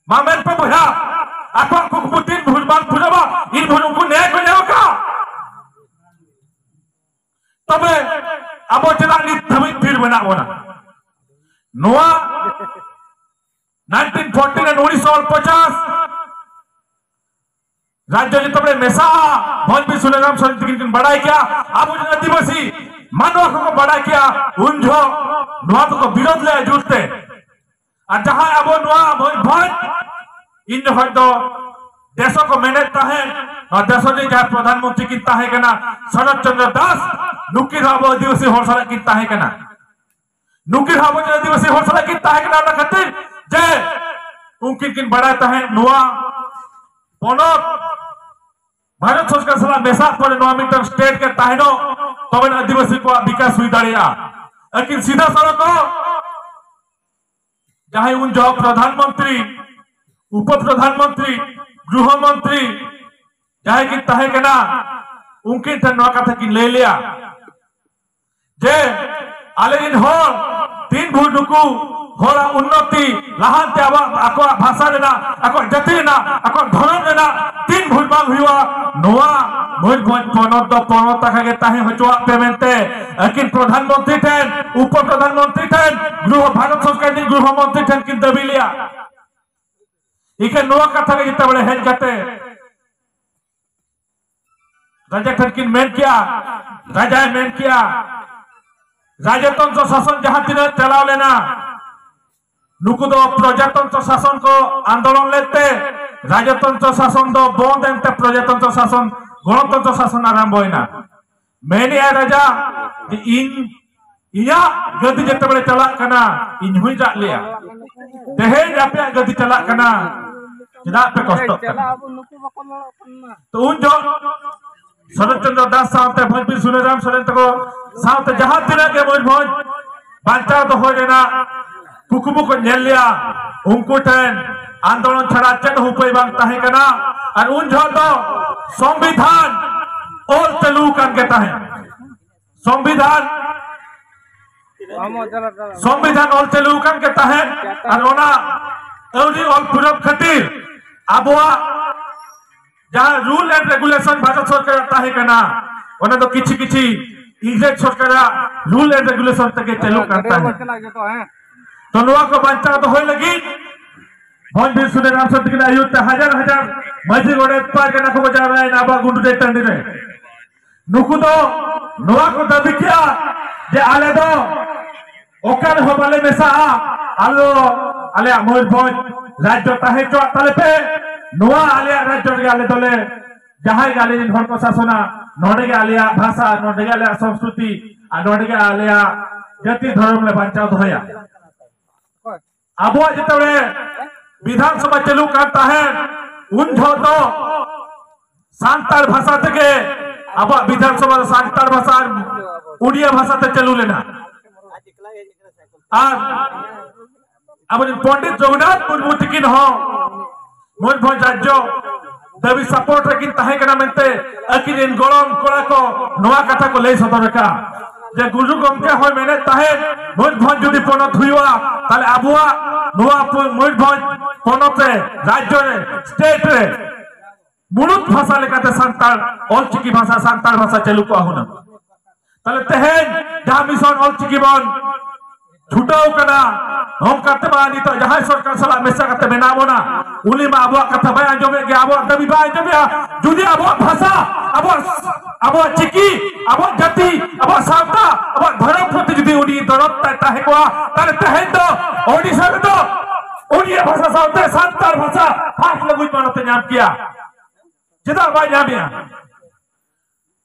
ᱢᱟ ᱢᱮᱱ ᱯᱮ ᱵᱚᱭᱦᱟ, ᱟᱠᱚᱣᱟᱜ ᱠᱩᱠᱢᱩ ᱛᱤᱱ ᱵᱷᱳᱨ ᱵᱟᱝ ᱯᱩᱨᱟᱹᱣᱟ, ᱤᱱ ᱵᱷᱳᱨ ᱩᱱᱠᱩ ᱱᱮᱭᱟᱭ ᱠᱚ ᱧᱟᱢ ᱟᱠᱟᱫ᱾ ᱛᱚᱵᱮ ᱟᱵᱚ ᱪᱮᱫᱟᱜ ᱱᱤᱛ ᱫᱷᱟᱹᱵᱤᱡ ᱛᱷᱤᱨ ᱢᱮᱱᱟᱜ ᱵᱚᱱᱟ? ᱱᱚᱣᱟ nineteen forty nine ᱩᱱᱤᱥᱥᱚ ᱯᱚᱧᱪᱟᱥ ᱨᱟᱡᱽᱡᱚ ᱡᱚᱛᱚ ᱵᱚᱞᱮ ᱢᱮᱥᱟᱜᱼᱟ, ᱵᱷᱚᱸᱡᱽ ᱵᱤᱨ ᱥᱩᱱᱮᱨᱟᱢ ᱥᱚᱨᱮᱱ ᱛᱤᱠᱤᱱ ᱠᱤᱱ ᱵᱟᱲᱟᱭ ᱠᱮᱭᱟ, ᱟᱵᱚ ᱡᱩᱫᱤ ᱟᱹᱫᱤᱵᱟᱹᱥᱤ ᱢᱟᱱᱣᱟ ᱠᱚᱠᱚ ᱵᱟᱲᱟᱭ ᱠᱮᱭᱟ, ᱩᱱ ᱡᱚᱦᱚᱜ ᱱᱚᱣᱟ ᱫᱚᱠᱚ ᱵᱤᱨᱳᱫ ᱞᱮᱫᱼᱟ ᱡᱳᱨᱛᱮ᱾ ᱟᱨ ᱡᱟᱦᱟᱸᱭ ᱟᱵᱚ ᱱᱚᱣᱟ ᱵᱷᱚᱸᱡᱽ, ᱵᱷᱚᱸᱡᱽ ᱤᱧ ᱡᱚᱠᱷᱚᱱ ᱫᱚ ᱫᱮᱥᱚ ᱠᱚ ᱢᱮᱱᱮᱫ ᱛᱟᱦᱮᱸᱫ, ᱱᱚᱣᱟ ᱫᱮᱥᱚ ᱨᱤᱱᱤᱡ ᱡᱟᱦᱟᱸᱭ ᱯᱨᱚᱫᱷᱟᱱ ᱢᱚᱱᱛᱨᱤ ᱠᱤᱱ ᱛᱟᱦᱮᱸ ᱠᱟᱱᱟ ᱥᱚᱨᱚᱛ ᱪᱚᱱᱫᱨᱚ ᱫᱟᱥ, ᱱᱩᱠᱤᱱ ᱦᱚᱸ ᱟᱵᱚ ᱟᱹᱫᱤᱵᱟᱹᱥᱤ ᱦᱚᱲ ᱥᱟᱞᱟᱜ ᱠᱤᱱ ᱛᱟᱦᱮᱸ ᱠᱟᱱᱟ᱾ ᱱᱩᱠᱤᱱ ᱦᱚᱸ ᱟᱵᱚ ᱟᱹᱫᱤᱵᱟᱹᱥᱤ ᱦᱚᱲ ᱥᱟᱞᱟᱜ ᱠᱤᱱ ᱛᱟᱦᱮᱸ ᱠᱟᱱᱟ᱾ ᱚᱱᱟ ᱠᱷᱟᱹᱛᱤᱨ ᱡᱮ ᱩᱱᱠᱤᱱ ᱠᱤᱱ ᱵᱟᱲᱟᱭ ᱛᱟᱦᱮᱸᱫ ᱱᱚᱣᱟ ᱯᱚᱱᱚᱛ ᱵᱷᱟᱨᱚᱛ ᱥᱚᱨᱠᱟᱨ ᱥᱟᱞᱟᱜ ᱢᱮᱥᱟᱜ ᱯᱚᱨᱮ ᱱᱚᱣᱟ ᱢᱤᱫᱴᱟᱝ state ᱜᱮ ᱛᱟᱦᱮᱱᱚᱜ, ᱛᱚᱵᱮ ᱟᱹᱫᱤᱵᱟᱹᱥᱤ ᱠᱚᱣᱟᱜ ᱵᱤᱠᱟᱥ ᱦᱩᱭ ᱫᱟᱲᱮᱭᱟᱜᱼᱟ᱾ ᱟᱹᱠᱤᱱ ᱥᱤᱫᱷᱟᱹ ᱥᱚᱲᱚᱠ ᱡᱟᱦᱟᱸᱭ ᱩᱱ ᱡᱚᱦᱚᱜ ᱯᱨᱚᱫᱷᱟᱱ ᱢᱚᱱᱛᱨᱤ, ᱩᱯᱚ ᱯᱨᱚᱫᱷᱟᱱ ᱢᱚᱱᱛᱨᱤ, ᱜᱨᱤᱦᱚ ᱢᱚᱱᱛᱨᱤ ᱡᱟᱦᱟᱸᱭ ᱠᱤᱱ ᱛᱟᱦᱮᱸ ᱠᱟᱱᱟ, ᱩᱱᱠᱤᱱ ᱴᱷᱮᱱ ᱱᱚᱣᱟ ᱠᱟᱛᱷᱟ ᱠᱤᱱ ᱞᱟᱹᱭ ᱞᱮᱭᱟ ᱡᱮ ᱟᱞᱮ ᱨᱤᱱ ᱦᱚᱲ ᱛᱤᱱ ᱵᱷᱳᱨ ᱱᱩᱠᱩ ᱦᱚᱲᱟᱜ ᱩᱱᱱᱚᱛᱤ, ᱞᱟᱦᱟᱱᱛᱤ, ᱟᱵᱚᱣᱟᱜ, ᱟᱠᱚᱣᱟᱜ ᱵᱷᱟᱥᱟ ᱨᱮᱱᱟᱜ, ᱟᱠᱚᱣᱟᱜ ᱡᱟᱹᱛᱤ ᱨᱮᱱᱟᱜ, ᱟᱠᱚᱣᱟᱜ ᱫᱷᱚᱨᱚᱢ ᱨᱮᱱᱟᱜ ᱛᱤᱱ ᱵᱷᱩᱨ ᱵᱟᱝ ᱦᱩᱭᱩᱜᱼᱟ, ᱱᱚᱣᱟ ᱢᱚᱭᱩᱨᱵᱷᱚᱸᱡᱽ ᱯᱚᱱᱚᱛ ᱫᱚ ᱯᱚᱱᱚᱛ ᱟᱠᱟ ᱜᱮ ᱛᱟᱦᱮᱸ ᱦᱚᱪᱚᱣᱟᱜ ᱯᱮ ᱢᱮᱱᱛᱮ ᱟᱹᱠᱤᱱ ᱯᱨᱚᱫᱷᱟᱱ ᱢᱚᱱᱛᱨᱤ ᱴᱷᱮᱱ, ᱩᱯᱚ ᱯᱨᱚᱫᱷᱟᱱ ᱢᱚᱱᱛᱨᱤ ᱴᱷᱮᱱ, ᱜᱨᱚᱦᱚ, ᱵᱷᱟᱨᱚᱛ ᱥᱚᱨᱠᱟᱨ ᱨᱤᱱᱤᱡ ᱜᱨᱚᱦᱚ ᱢᱚᱱᱛᱨᱤ ᱴᱷᱮᱱ ᱠᱤᱱ ᱫᱟᱹᱵᱤ ᱞᱮᱜᱼᱟ᱾ ᱤᱠᱷᱟᱹᱱ ᱱᱚᱣᱟ ᱠᱟᱛᱷᱟ ᱜᱮ ᱡᱮᱛᱮ ᱵᱮᱲᱮ ᱦᱮᱡ ᱠᱟᱛᱮ ᱨᱟᱡᱟ ᱴᱷᱮᱱ ᱠᱤᱱ ᱢᱮᱱ ᱠᱮᱜᱼᱟ, ᱨᱟᱡᱟᱭ ᱢᱮᱱ ᱠᱮᱜᱼᱟ, ᱨᱟᱡᱽᱛᱚᱱᱛᱨᱚ ᱥᱟᱥᱚᱱ ᱡᱟᱦᱟᱸ ᱛᱤᱱᱟᱹᱜ ᱪᱟᱞᱟᱣ ᱞᱮᱱᱟ, ᱱᱩᱠᱩ ᱫᱚ ᱯᱨᱚᱡᱟᱛᱚᱱᱛᱨᱚ ᱥᱟᱥᱚᱱ ᱠᱚ ᱟᱱᱫᱳᱞᱚᱱ ᱞᱮᱫ ᱛᱮ ᱨᱟᱡᱽᱛᱚᱱᱛᱨᱚ ᱥᱟᱥᱚᱱ ᱫᱚ ᱵᱚᱱᱫ ᱮᱱᱛᱮ ᱯᱨᱚᱡᱟᱛᱚᱱᱛᱨᱚ ᱥᱟᱥᱚᱱ, ᱜᱚᱱᱚᱛᱚᱱᱛᱨᱚ ᱥᱟᱥᱚᱱ ᱟᱨᱟᱢᱵᱚᱭᱮᱱᱟ᱾ ᱢᱮᱱᱮᱜᱼᱟᱭ ᱨᱟᱡᱟ ᱡᱮ ᱤᱧ, ᱤᱧᱟᱜ ᱜᱟᱹᱫᱤ ᱡᱮᱛᱮ ᱵᱮᱲᱮ ᱪᱟᱞᱟᱜ ᱠᱟᱱᱟ, ᱤᱧ ᱦᱚᱸᱧ ᱨᱟᱜ ᱞᱮᱜᱼᱟ᱾ ᱛᱮᱦᱮᱧ ᱟᱯᱮᱭᱟᱜ ᱜᱟᱹᱫᱤ ᱪᱟᱞᱟᱜ ᱠᱟᱱᱟ, ᱪᱮᱫᱟᱜ ᱯᱮ ᱠᱚᱥᱴᱚᱜ ᱠᱟᱱᱟ? ᱛᱚ ᱩᱱ ᱡᱚᱦᱚᱜ ᱥᱚᱨᱚᱛ ᱪᱚᱱᱫᱨᱚ ᱫᱟᱥ ᱥᱟᱶᱛᱮ ᱵᱷᱚᱸᱡᱽ ᱵᱤᱨ ᱥᱩᱱᱟᱹᱨᱟᱢ ᱥᱚᱨᱮᱱ ᱛᱟᱠᱚ ᱥᱟᱶᱛᱮ ᱡᱟᱦᱟᱸ ᱛᱤᱱᱟᱹᱜ ᱜᱮ ᱢᱚᱭᱩᱨᱵᱷᱚᱸᱡᱽ ᱵᱟᱧᱪᱟᱣ ᱫᱚᱦᱚᱭ ᱨᱮᱱᱟᱜ ᱠᱩᱠᱢᱩ ᱠᱚ ᱧᱮᱞ ᱞᱮᱜᱼᱟ, ᱩᱱᱠᱩ ᱴᱷᱮᱱ ᱟᱱᱫᱳᱞᱚᱱ ᱪᱷᱟᱲᱟ ᱪᱮᱫ ᱦᱚᱸ ᱩᱯᱟᱹᱭ ᱵᱟᱝ ᱛᱟᱦᱮᱸ ᱠᱟᱱᱟ᱾ ᱟᱨ ᱩᱱ ᱡᱚᱦᱚᱜ ᱫᱚ ᱥᱚᱝᱵᱤᱫᱷᱟᱱ ᱚᱞ ᱪᱟᱹᱞᱩ ᱟᱠᱟᱱ ᱜᱮ ᱛᱟᱦᱮᱸᱫ᱾ ᱥᱚᱝᱵᱤᱫᱷᱟᱱ, ᱥᱚᱝᱵᱤᱫᱷᱟᱱ ᱚᱞ ᱪᱟᱹᱞᱩ ᱟᱠᱟᱱ ᱜᱮ ᱛᱟᱦᱮᱸᱫ᱾ ᱟᱨ ᱚᱱᱟ ᱟᱹᱣᱨᱤ ᱚᱞ ᱯᱩᱨᱟᱹᱣ ᱠᱷᱟᱹᱛᱤᱨ ᱟᱵᱚᱣᱟᱜ ᱡᱟᱦᱟᱸ rule and regulation ᱵᱷᱟᱨᱚᱛ ᱥᱚᱨᱠᱟᱨᱟᱜ ᱛᱟᱦᱮᱸ ᱠᱟᱱᱟ, ᱚᱱᱟ ᱫᱚ ᱠᱤᱪᱷᱤ ᱠᱤᱪᱷᱤ ᱤᱝᱨᱮᱡᱽ ᱥᱚᱨᱠᱟᱨᱟᱜ rule and regulation ᱛᱮᱜᱮ ᱪᱟᱹᱞᱩᱜ ᱠᱟᱱ ᱛᱟᱦᱮᱸᱫ᱾ ᱛᱚ ᱱᱚᱣᱟ ᱠᱚ ᱵᱟᱧᱪᱟᱣ ᱫᱚᱦᱚᱭ ᱞᱟᱹᱜᱤᱫ ᱵᱷᱚᱸᱡᱽ ᱵᱤᱨ ᱥᱩᱱᱟᱹᱨᱟᱢ ᱥᱚᱨᱮᱱ ᱛᱟᱹᱠᱤᱱᱟᱜ ᱟᱹᱭᱩᱨ ᱛᱮ ᱦᱟᱡᱟᱨ ᱦᱟᱡᱟᱨ ᱢᱟᱹᱡᱷᱤ ᱜᱚᱰᱮᱛ ᱯᱟᱨᱜᱟᱱᱟ ᱠᱚᱠᱚ ᱡᱟᱣᱨᱟᱭᱮᱱᱟ ᱟᱵᱚᱣᱟᱜ ᱜᱩᱱᱰᱩᱰᱮ ᱴᱟᱺᱰᱤ ᱨᱮ᱾ ᱱᱩᱠᱩ ᱫᱚ ᱱᱚᱣᱟ ᱠᱚ ᱫᱟᱹᱵᱤ ᱠᱮᱜᱼᱟ ᱡᱮ ᱟᱞᱮ ᱫᱚ ᱚᱠᱟ ᱨᱮᱦᱚᱸ ᱵᱟᱞᱮ ᱢᱮᱥᱟᱜᱼᱟ, ᱟᱞᱮ ᱫᱚ ᱟᱞᱮᱭᱟᱜ ᱢᱚᱭᱩᱨᱵᱷᱚᱸᱡᱽ ᱨᱟᱡᱽᱡᱚ ᱛᱟᱦᱮᱸ ᱦᱚᱪᱚᱣᱟᱜ ᱛᱟᱞᱮ ᱯᱮ, ᱱᱚᱣᱟ ᱟᱞᱮᱭᱟᱜ ᱨᱟᱡᱽᱡᱚ ᱨᱮᱜᱮ ᱟᱞᱮ ᱫᱚᱞᱮ, ᱡᱟᱦᱟᱸᱭ ᱜᱮ ᱟᱞᱮ ᱨᱮᱱ ᱦᱚᱲ ᱠᱚ ᱥᱟᱥᱚᱱᱟ, ᱱᱚᱰᱮ ᱜᱮ ᱟᱞᱮᱭᱟᱜ ᱵᱷᱟᱥᱟ, ᱱᱚᱰᱮ ᱜᱮ ᱟᱞᱮᱭᱟᱜ ᱥᱚᱝᱥᱠᱨᱤᱛᱤ ᱟᱨ ᱱᱚᱰᱮ ᱜᱮ ᱟᱞᱮᱭᱟᱜ ᱡᱟᱹᱛᱤ ᱫᱷᱚᱨᱚᱢ ᱞᱮ ᱵᱟᱧᱪᱟᱣ ᱫᱚᱦᱚᱭᱟ᱾ ᱟᱵᱚᱣᱟᱜ ᱡᱮᱛᱮ ᱵᱤᱫᱷᱟᱱ ᱥᱚᱵᱷᱟ ᱪᱟᱹᱞᱩᱜ ᱠᱟᱱ ᱛᱟᱦᱮᱸᱫ, ᱩᱱ ᱡᱚᱦᱚᱜ ᱫᱚ ᱥᱟᱱᱛᱟᱲ ᱵᱷᱟᱥᱟ ᱛᱮᱜᱮ ᱟᱵᱚᱣᱟᱜ ᱵᱤᱫᱷᱟᱱ ᱥᱚᱵᱷᱟ ᱫᱚ ᱥᱟᱱᱛᱟᱲ ᱵᱷᱟᱥᱟ ᱟᱨ ᱩᱲᱤᱭᱟ ᱵᱷᱟᱥᱟ ᱛᱮ ᱪᱟᱹᱞᱩ ᱞᱮᱱᱟ᱾ ᱟᱨ ᱟᱵᱚᱨᱮᱱ ᱯᱚᱱᱰᱤᱛ ᱨᱚᱜᱷᱩᱱᱟᱛᱷ ᱢᱩᱨᱢᱩ ᱛᱤᱠᱤᱱ ᱦᱚᱸ ᱢᱚᱭᱩᱨᱵᱷᱚᱸᱡᱽ ᱨᱟᱡᱽᱡᱚ ᱫᱟᱹᱵᱤ support ᱨᱮᱠᱤᱱ ᱛᱟᱦᱮᱸ ᱠᱟᱱᱟ ᱢᱮᱱᱛᱮ ᱟᱹᱠᱤᱱ ᱨᱮᱱ ᱜᱚᱲᱚᱢ ᱠᱚᱲᱟ ᱠᱚ ᱱᱚᱣᱟ ᱠᱟᱛᱷᱟ ᱠᱚ ᱞᱟᱹᱭ ᱥᱚᱫᱚᱨ ᱟᱠᱟᱫᱼᱟ᱾ ᱡᱮ ᱜᱩᱨᱩ ᱜᱚᱢᱠᱮ ᱦᱚᱸᱭ ᱢᱮᱱᱮᱫ ᱛᱟᱦᱮᱸᱫ ᱢᱚᱭᱩᱨᱵᱷᱚᱸᱡᱽ ᱡᱩᱫᱤ ᱯᱚᱱᱚᱛ ᱦᱩᱭᱩᱜᱼᱟ, ᱛᱟᱦᱞᱮ ᱟᱵᱚᱣᱟᱜ ᱱᱚᱣᱟ ᱯᱚ-, ᱢᱚᱭᱩᱨᱵᱷᱚᱸᱡᱽ ᱯᱚᱱᱚᱛ ᱨᱮ, ᱨᱟᱡᱽᱡᱚ ᱨᱮ, ᱥᱴᱮᱴ ᱨᱮ ᱢᱩᱬᱩᱫ ᱵᱷᱟᱥᱟ ᱞᱮᱠᱟᱛᱮ ᱥᱟᱱᱛᱟᱲ, ᱚᱞᱪᱤᱠᱤ ᱵᱷᱟᱥᱟ, ᱥᱟᱱᱛᱟᱲ ᱵᱷᱟᱥᱟ ᱪᱟᱹᱞᱩ ᱠᱚᱜᱼᱟ ᱦᱩᱱᱟᱹᱝ᱾ ᱛᱟᱦᱞᱮ ᱛᱮᱦᱮᱧ ᱡᱟᱦᱟᱸ ᱢᱤᱥᱚᱱ ᱚᱞᱪᱤᱠᱤ ᱵᱚᱱ ᱪᱷᱩᱴᱟᱹᱣ ᱠᱟᱱᱟ, ᱱᱚᱝᱠᱟ ᱛᱮ ᱢᱟ ᱱᱤᱛᱚᱜ ᱡᱟᱦᱟᱸᱭ ᱥᱚᱨᱠᱟᱨ ᱥᱟᱞᱟᱜ ᱢᱮᱥᱟ ᱠᱟᱛᱮ ᱢᱮᱱᱟᱜ ᱵᱚᱱᱟ, ᱩᱱᱤ ᱢᱟ ᱟᱵᱚᱣᱟᱜ ᱠᱟᱛᱷᱟ ᱵᱟᱭ ᱟᱸᱡᱚᱢᱮᱫ ᱜᱮᱭᱟ, ᱟᱵᱚᱣᱟᱜ ᱫᱟᱹᱵᱤ ᱵᱟᱭ ᱟᱸᱡᱚᱢᱮᱫᱼᱟ᱾ ᱡᱩᱫᱤ ᱟᱵᱚᱣᱟᱜ ᱵᱷᱟᱥᱟ, ᱟᱵᱚᱣᱟᱜ, ᱟᱵᱚᱣᱟᱜ ᱪᱤᱠᱤ, ᱟᱵᱚᱣᱟᱜ ᱡᱟᱹᱛᱤ, ᱟᱵᱚᱣᱟᱜ ᱥᱟᱶᱛᱟ, ᱟᱵᱚᱣᱟᱜ ᱫᱷᱚᱨᱚᱢ ᱯᱨᱚᱛᱤ ᱡᱩᱫᱤ ᱩᱱᱤ ᱫᱚᱨᱚᱫ ᱛᱟᱭ ᱛᱟᱦᱮᱸ ᱠᱚᱜᱼᱟ, ᱛᱟᱦᱞᱮ ᱛᱮᱦᱮᱧ ᱫᱚ ᱳᱰᱤᱥᱟ ᱨᱮᱫᱚ ᱩᱲᱤᱭᱟ ᱵᱷᱟᱥᱟ ᱥᱟᱶᱛᱮ ᱥᱟᱱᱛᱟᱲ ᱵᱷᱟᱥᱟ first language ᱢᱟᱱᱚᱛ ᱮ ᱧᱟᱢ ᱠᱮᱭᱟ᱾ ᱪᱮᱫᱟᱜ ᱵᱟᱭ ᱧᱟᱢᱮᱜᱼᱟ?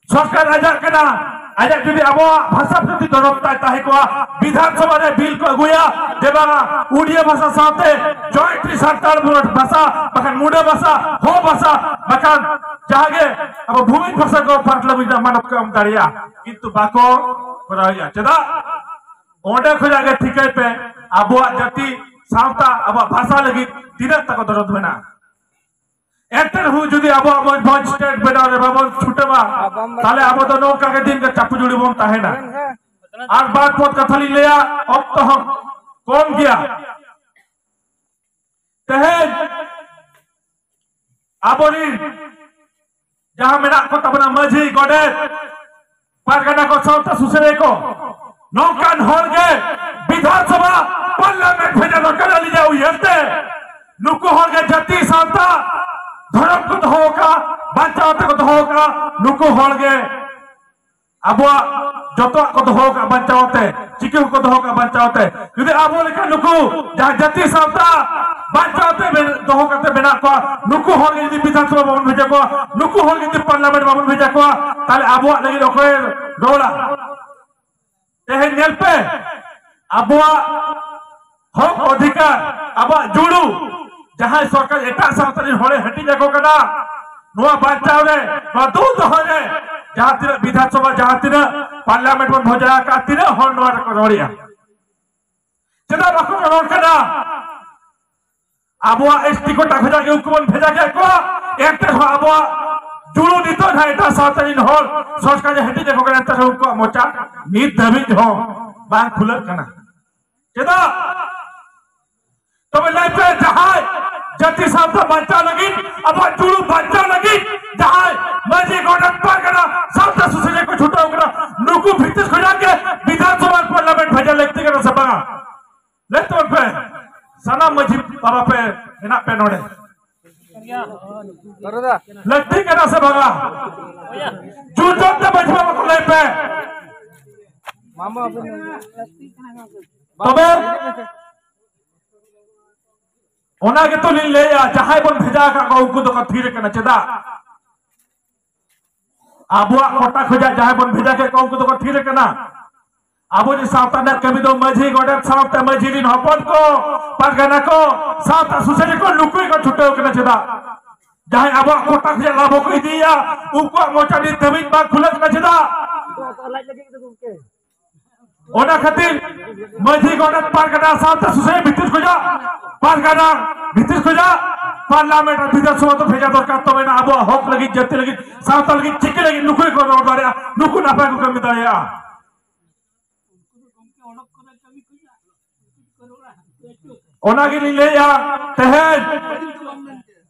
ᱥᱚᱨᱠᱟᱨ ᱟᱡᱟᱜ ᱠᱟᱱᱟ, ᱟᱡᱟᱜ ᱡᱩᱫᱤ ᱟᱵᱚᱣᱟᱜ ᱵᱷᱟᱥᱟ ᱯᱨᱚᱛᱤ ᱫᱚᱨᱚᱫ ᱛᱟᱭ ᱛᱟᱦᱮᱸ ᱠᱚᱜᱼᱟ, ᱵᱤᱫᱷᱟᱱ ᱥᱚᱵᱷᱟ ᱨᱮ ᱵᱤᱞ ᱠᱚ ᱟᱹᱜᱩᱭᱟ, ᱡᱮ ᱵᱟᱝᱟ ᱩᱲᱤᱭᱟ ᱵᱷᱟᱥᱟ ᱥᱟᱶᱛᱮ jointly ᱥᱟᱱᱛᱟᱲ ᱵᱷᱟᱥᱟ, ᱵᱟᱠᱷᱟᱱ ᱢᱩᱰᱟᱹ ᱵᱷᱟᱥᱟ, ᱦᱳ ᱵᱷᱟᱥᱟ, ᱵᱟᱠᱷᱟᱱ ᱡᱟᱦᱟᱸ ᱜᱮ ᱟᱵᱚ ᱵᱷᱩᱢᱤ ᱵᱷᱟᱥᱟ ᱠᱚ first language ᱨᱮᱱᱟᱜ ᱢᱟᱱᱚᱛ ᱠᱚ ᱮᱢ ᱫᱟᱲᱮᱭᱟᱜᱼᱟ, ᱠᱤᱱᱛᱩ ᱵᱟᱠᱚ ᱠᱚᱨᱟᱣᱮᱫᱼᱟ᱾ ᱪᱮᱫᱟᱜ? ᱚᱸᱰᱮ ᱠᱷᱚᱱᱟᱜ ᱜᱮ ᱴᱷᱤᱠᱟᱹᱭ ᱯᱮ, ᱟᱵᱚᱣᱟᱜ ᱡᱟᱹᱛᱤ ᱥᱟᱶᱛᱟ, ᱟᱵᱚᱣᱟᱜ ᱵᱷᱟᱥᱟ ᱞᱟᱹᱜᱤᱫ ᱛᱤᱱᱟᱹᱜ ᱛᱟᱠᱚ ᱫᱚᱨᱚᱫ ᱢᱮᱱᱟᱜᱼᱟ᱾ ᱮᱱᱛᱮ ᱨᱮᱦᱚᱸ ᱡᱩᱫᱤ ᱟᱵᱚᱣᱟᱜ ᱢᱚᱭᱩᱨᱵᱷᱚᱸᱡᱽ ᱥᱴᱮᱴ ᱵᱮᱱᱟᱣ ᱨᱮ ᱵᱟᱵᱚᱱ ᱪᱷᱩᱴᱟᱹᱣᱟ, ᱛᱟᱦᱞᱮ ᱟᱵᱚ ᱫᱚ ᱱᱚᱝᱠᱟ ᱜᱮ ᱫᱤᱱ ᱜᱮ ᱪᱟᱯᱩ ᱡᱩᱲᱤ ᱵᱚᱱ ᱛᱟᱦᱮᱱᱟ᱾ ᱟᱨ ᱵᱟᱨ ᱯᱚᱫ ᱠᱟᱛᱷᱟ ᱞᱤᱧ ᱞᱟᱹᱭᱟ, ᱚᱠᱛᱚ ᱦᱚᱸ ᱠᱚᱢ ᱜᱮᱭᱟ᱾ ᱛᱮᱦᱮᱧ ᱟᱵᱚᱨᱤᱱ ᱡᱟᱦᱟᱸ ᱢᱮᱱᱟᱜ ᱠᱚ ᱛᱟᱵᱚᱱᱟ ᱢᱟᱹᱡᱷᱤ, ᱜᱚᱰᱮᱛ, ᱯᱟᱨᱜᱟᱱᱟ ᱠᱚ, ᱥᱟᱶᱛᱟ ᱥᱩᱥᱟᱹᱨᱤᱭᱟᱹ ᱠᱚ, ᱱᱚᱝᱠᱟᱱ ᱦᱚᱲ ᱜᱮ ᱵᱤᱫᱷᱟᱱ ᱥᱚᱵᱷᱟ, ᱯᱟᱨᱞᱟᱢᱮᱱᱴ ᱵᱷᱮᱡᱟ ᱫᱚᱨᱠᱟᱨ ᱟᱹᱞᱤᱧᱟᱜ ᱩᱭᱦᱟᱹᱨ ᱛᱮ᱾ ᱱᱩᱠᱩ ᱦᱚᱲ ᱜᱮ ᱡᱟᱹᱛᱤ ᱥᱟᱶᱛᱟ ᱫᱷᱚᱨᱚᱢ ᱠᱚ ᱫᱚᱦᱚ ᱟᱠᱟᱫ, ᱵᱟᱧᱪᱟᱣ ᱛᱮᱠᱚ ᱫᱚᱦᱚ ᱟᱠᱟᱫ, ᱱᱩᱠᱩ ᱦᱚᱲ ᱜᱮ ᱟᱵᱚᱣᱟᱜ ᱡᱚᱛᱚᱣᱟᱜ ᱠᱚ ᱫᱚᱦᱚ ᱟᱠᱟᱫ ᱵᱟᱧᱪᱟᱣ ᱛᱮ, ᱪᱤᱠᱤ ᱦᱚᱸᱠᱚ ᱫᱚᱦᱚ ᱟᱠᱟᱫ ᱵᱟᱧᱪᱟᱣ ᱛᱮ᱾ ᱡᱩᱫᱤ ᱟᱵᱚ ᱞᱮᱠᱟ ᱱᱩᱠᱩ ᱡᱟᱦᱟᱸ ᱡᱟᱹᱛᱤ ᱥᱟᱶᱛᱟ ᱵᱟᱧᱪᱟᱣ ᱛᱮ ᱵᱮ-, ᱫᱚᱦᱚ ᱠᱟᱛᱮ ᱢᱮᱱᱟᱜ ᱠᱚᱣᱟ, ᱱᱩᱠᱩ ᱦᱚᱲ ᱜᱮ ᱡᱩᱫᱤ ᱵᱤᱫᱷᱟᱱ ᱥᱚᱵᱷᱟ ᱵᱟᱵᱚᱱ ᱵᱷᱮᱡᱟ ᱠᱚᱣᱟ, ᱱᱩᱠᱩ ᱦᱚᱲ ᱜᱮ ᱡᱩᱫᱤ ᱯᱟᱨᱞᱟᱢᱮᱱᱴ ᱵᱟᱵᱚᱱ ᱵᱷᱮᱡᱟ ᱠᱚᱣᱟ, ᱛᱟᱦᱞᱮ ᱟᱵᱚᱣᱟᱜ ᱞᱟᱹᱜᱤᱫ ᱚᱠᱚᱭᱮ ᱨᱚᱲᱟ? ᱛᱮᱦᱮᱧ ᱧᱮᱞ ᱯᱮ, ᱟᱵᱚᱣᱟᱜ ᱦᱚᱠ ᱚᱫᱷᱤᱠᱟᱨ, ᱟᱵᱚᱣᱟᱜ ᱡᱩᱲᱩ, ᱡᱟᱦᱟᱸᱭ ᱥᱚᱨᱠᱟᱨ ᱮᱴᱟᱜ ᱥᱟᱶᱛᱟ ᱨᱮᱱ ᱦᱚᱲᱮ ᱦᱟᱹᱴᱤᱧ ᱟᱠᱚ ᱠᱟᱱᱟ, ᱱᱚᱣᱟ ᱵᱟᱧᱪᱟᱣ ᱨᱮ, ᱱᱚᱣᱟ ᱫᱩᱜ ᱫᱚᱦᱚᱭ ᱨᱮ, ᱡᱟᱦᱟᱸ ᱛᱤᱱᱟᱹᱜ ᱵᱤᱫᱷᱟᱱ ᱥᱚᱵᱷᱟ, ᱡᱟᱦᱟᱸ ᱛᱤᱱᱟᱹᱜ ᱯᱟᱨᱞᱟᱢᱮᱱᱴ ᱵᱚᱱ ᱵᱷᱮᱡᱟ ᱟᱠᱟᱫ, ᱛᱤᱱᱟᱹᱜ ᱦᱚᱲ ᱱᱚᱣᱟ ᱨᱮᱠᱚ ᱨᱚᱲᱮᱜᱼᱟ? ᱪᱮᱫᱟᱜ ᱵᱟᱠᱚ ᱨᱚᱲ ᱠᱟᱱᱟ? ᱟᱵᱚᱣᱟᱜ ᱮᱥ ᱴᱤ ᱠᱳᱴᱟ ᱠᱷᱚᱱᱟᱜ ᱜᱮ ᱩᱱᱠᱩ ᱵᱚᱱ ᱵᱷᱮᱡᱟ ᱠᱮᱫ ᱠᱚᱣᱟ, ᱮᱱᱛᱮ ᱨᱮᱦᱚᱸ ᱟᱵᱚᱣᱟᱜ ᱡᱩᱞᱩ ᱱᱤᱛᱚᱜ ᱡᱟᱦᱟᱸ ᱮᱴᱟᱜ ᱥᱟᱶᱛᱟ ᱨᱮᱱ ᱦᱚᱲ ᱥᱚᱨᱠᱟᱨ ᱡᱟᱦᱟᱸ ᱦᱮᱸᱰᱮᱡ ᱟᱠᱚ ᱠᱟᱱᱟ, ᱮᱱᱛᱮ ᱨᱮᱦᱚᱸ ᱩᱱᱠᱩᱣᱟᱜ ᱢᱚᱪᱟ ᱱᱤᱛ ᱫᱷᱟᱹᱵᱤᱡ ᱦᱚᱸ ᱵᱟᱝ ᱠᱷᱩᱞᱟᱹᱜ ᱠᱟᱱᱟ᱾ ᱪᱮᱫᱟᱜ? ᱛᱚᱵᱮ ᱞᱟᱹᱭ ᱯᱮ, ᱡᱟᱦᱟᱸᱭ ᱡᱟᱹᱛᱤ ᱥᱟᱶᱛᱟ ᱵᱟᱧᱪᱟᱣ ᱞᱟᱹᱜᱤᱫ, ᱟᱵᱚᱣᱟᱜ ᱡᱩᱞᱩ ᱵᱟᱧᱪᱟᱣ ᱞᱟᱹᱜᱤᱫ ᱡᱟᱦᱟᱸᱭ ᱢᱟᱹᱡᱷᱤ, ᱜᱚᱰᱮᱛ, ᱯᱟᱨᱜᱟᱱᱟ, ᱥᱟᱶᱛᱟ ᱥᱩᱥᱟᱹᱨᱤᱭᱟᱹ ᱠᱚ ᱪᱷᱩᱴᱟᱹᱣ ᱠᱟᱱᱟ, ᱱᱩᱠᱩ ᱵᱷᱤᱛᱤᱨ ᱠᱷᱚᱱᱟᱜ ᱜᱮ ᱵᱤᱫᱷᱟᱱ ᱥᱚᱵᱷᱟ ᱯᱟᱨᱞᱟᱢᱮᱱᱴ ᱵᱷᱮᱡᱟ ᱞᱟᱹᱠᱛᱤ ᱠᱟᱱᱟ ᱥᱮ ᱵᱟᱝ? ᱞᱟᱹᱭ ᱛᱟᱵᱚᱱ ᱯᱮ, ᱥᱟᱱᱟᱢ ᱢᱟᱹᱡᱷᱤ ᱵᱟᱵᱟ ᱯᱮ ᱢᱮᱱᱟᱜ ᱯᱮ ᱱᱚᱰᱮ, ᱞᱟᱹᱠᱛᱤ ᱠᱟᱱᱟ ᱥᱮ ᱵᱟᱝᱟ? ᱡᱩᱨ ᱡᱳᱨ ᱛᱮ ᱢᱟᱹᱡᱷᱤ ᱵᱟᱵᱟ ᱠᱚ ᱞᱟᱹᱭ ᱯᱮ᱾ ᱛᱚᱵᱮ ᱚᱱᱟ ᱜᱮᱛᱚ ᱞᱤᱧ ᱞᱟᱹᱭᱟ, ᱡᱟᱦᱟᱸᱭ ᱵᱚᱱ ᱵᱷᱮᱡᱟ ᱟᱠᱟᱫ ᱠᱚᱣᱟ ᱩᱱᱠᱩ ᱫᱚᱠᱚ ᱛᱷᱤᱨ ᱟᱠᱟᱱᱟ᱾ ᱪᱮᱫᱟᱜ? ᱟᱵᱚᱣᱟᱜ ᱠᱚᱴᱟ ᱠᱷᱚᱡᱟᱜ ᱡᱟᱦᱟᱸᱭ ᱵᱚᱱ ᱵᱷᱮᱡᱟ ᱠᱮᱫ ᱠᱚᱣᱟ ᱩᱱᱠᱩ ᱫᱚᱠᱚ ᱛᱷᱤᱨ ᱟᱠᱟᱱᱟ᱾ ᱟᱵᱚ ᱡᱮ ᱥᱟᱶᱛᱟ ᱨᱮᱱᱟᱜ ᱠᱟᱹᱢᱤ ᱫᱚ ᱢᱟᱹᱡᱷᱤ, ᱜᱚᱰᱮᱛ ᱥᱟᱶᱛᱮ ᱢᱟᱹᱡᱷᱤ ᱨᱤᱱ ᱦᱚᱯᱚᱱ ᱠᱚ, ᱯᱟᱨᱜᱟᱱᱟ ᱠᱚ, ᱥᱟᱶᱛᱟ ᱥᱩᱥᱟᱹᱨᱤᱭᱟᱹ ᱠᱚ, ᱱᱩᱠᱩ ᱜᱮᱠᱚ ᱪᱷᱩᱴᱟᱹᱣ ᱠᱟᱱᱟ᱾ ᱪᱮᱫᱟᱜ? ᱡᱟᱦᱟᱸᱭ ᱟᱵᱚᱣᱟᱜ ᱠᱚᱴᱟ ᱠᱷᱚᱡᱟᱜ ᱞᱟᱵᱷ ᱠᱚ ᱤᱫᱤᱭᱮᱫᱼᱟ, ᱩᱱᱠᱩᱣᱟᱜ ᱢᱚᱪᱟ ᱱᱤᱛ ᱫᱷᱟᱹᱵᱤᱡ ᱵᱟᱝ ᱠᱷᱩᱞᱟᱹᱜ ᱠᱟᱱᱟ᱾ ᱪᱮᱫᱟᱜ? ᱚᱱᱟ ᱠᱷᱟᱹᱛᱤᱨ ᱢᱟᱹᱡᱷᱤ, ᱜᱚᱰᱮᱛ, ᱯᱟᱨᱜᱟᱱᱟ ᱥᱟᱶᱛᱮ ᱥᱩᱥᱟᱹᱨᱤᱭᱟᱹ ᱵᱷᱤᱛᱤᱨ ᱠᱷᱚᱡᱟᱜ ᱯᱟᱨᱜᱟᱱᱟ ᱵᱷᱤᱛᱤᱨ ᱠᱷᱚᱡᱟᱜ ᱯᱟᱨᱞᱟᱢᱮᱱᱴ ᱟᱨ ᱵᱤᱫᱷᱟᱱ ᱥᱚᱵᱷᱟ ᱫᱚ ᱵᱷᱮᱡᱟ ᱫᱚᱨᱠᱟᱨ᱾ ᱛᱚᱵᱮ ᱱᱟ ᱟᱵᱚᱣᱟᱜ ᱦᱚᱠ ᱞᱟᱹᱜᱤᱫ, ᱡᱟᱹᱛᱤ ᱞᱟᱹᱜᱤᱫ, ᱥᱟᱶᱛᱟ ᱞᱟᱹᱜᱤᱫ, ᱪᱤᱠᱤ ᱞᱟᱹᱜᱤᱫ ᱱᱩᱠᱩ ᱜᱮᱠᱚ ᱨᱚᱲ ᱫᱟᱲᱮᱭᱟᱜᱼᱟ, ᱱᱩᱠᱩ ᱱᱟᱯᱟᱭ ᱠᱚ ᱠᱟᱹᱢᱤ ᱫᱟᱲᱮᱭᱟᱜᱼᱟ᱾ ᱚᱱᱟ ᱜᱮᱞᱤᱧ ᱞᱟᱹᱭᱮᱜᱼᱟ, ᱛᱮᱦᱮᱧ,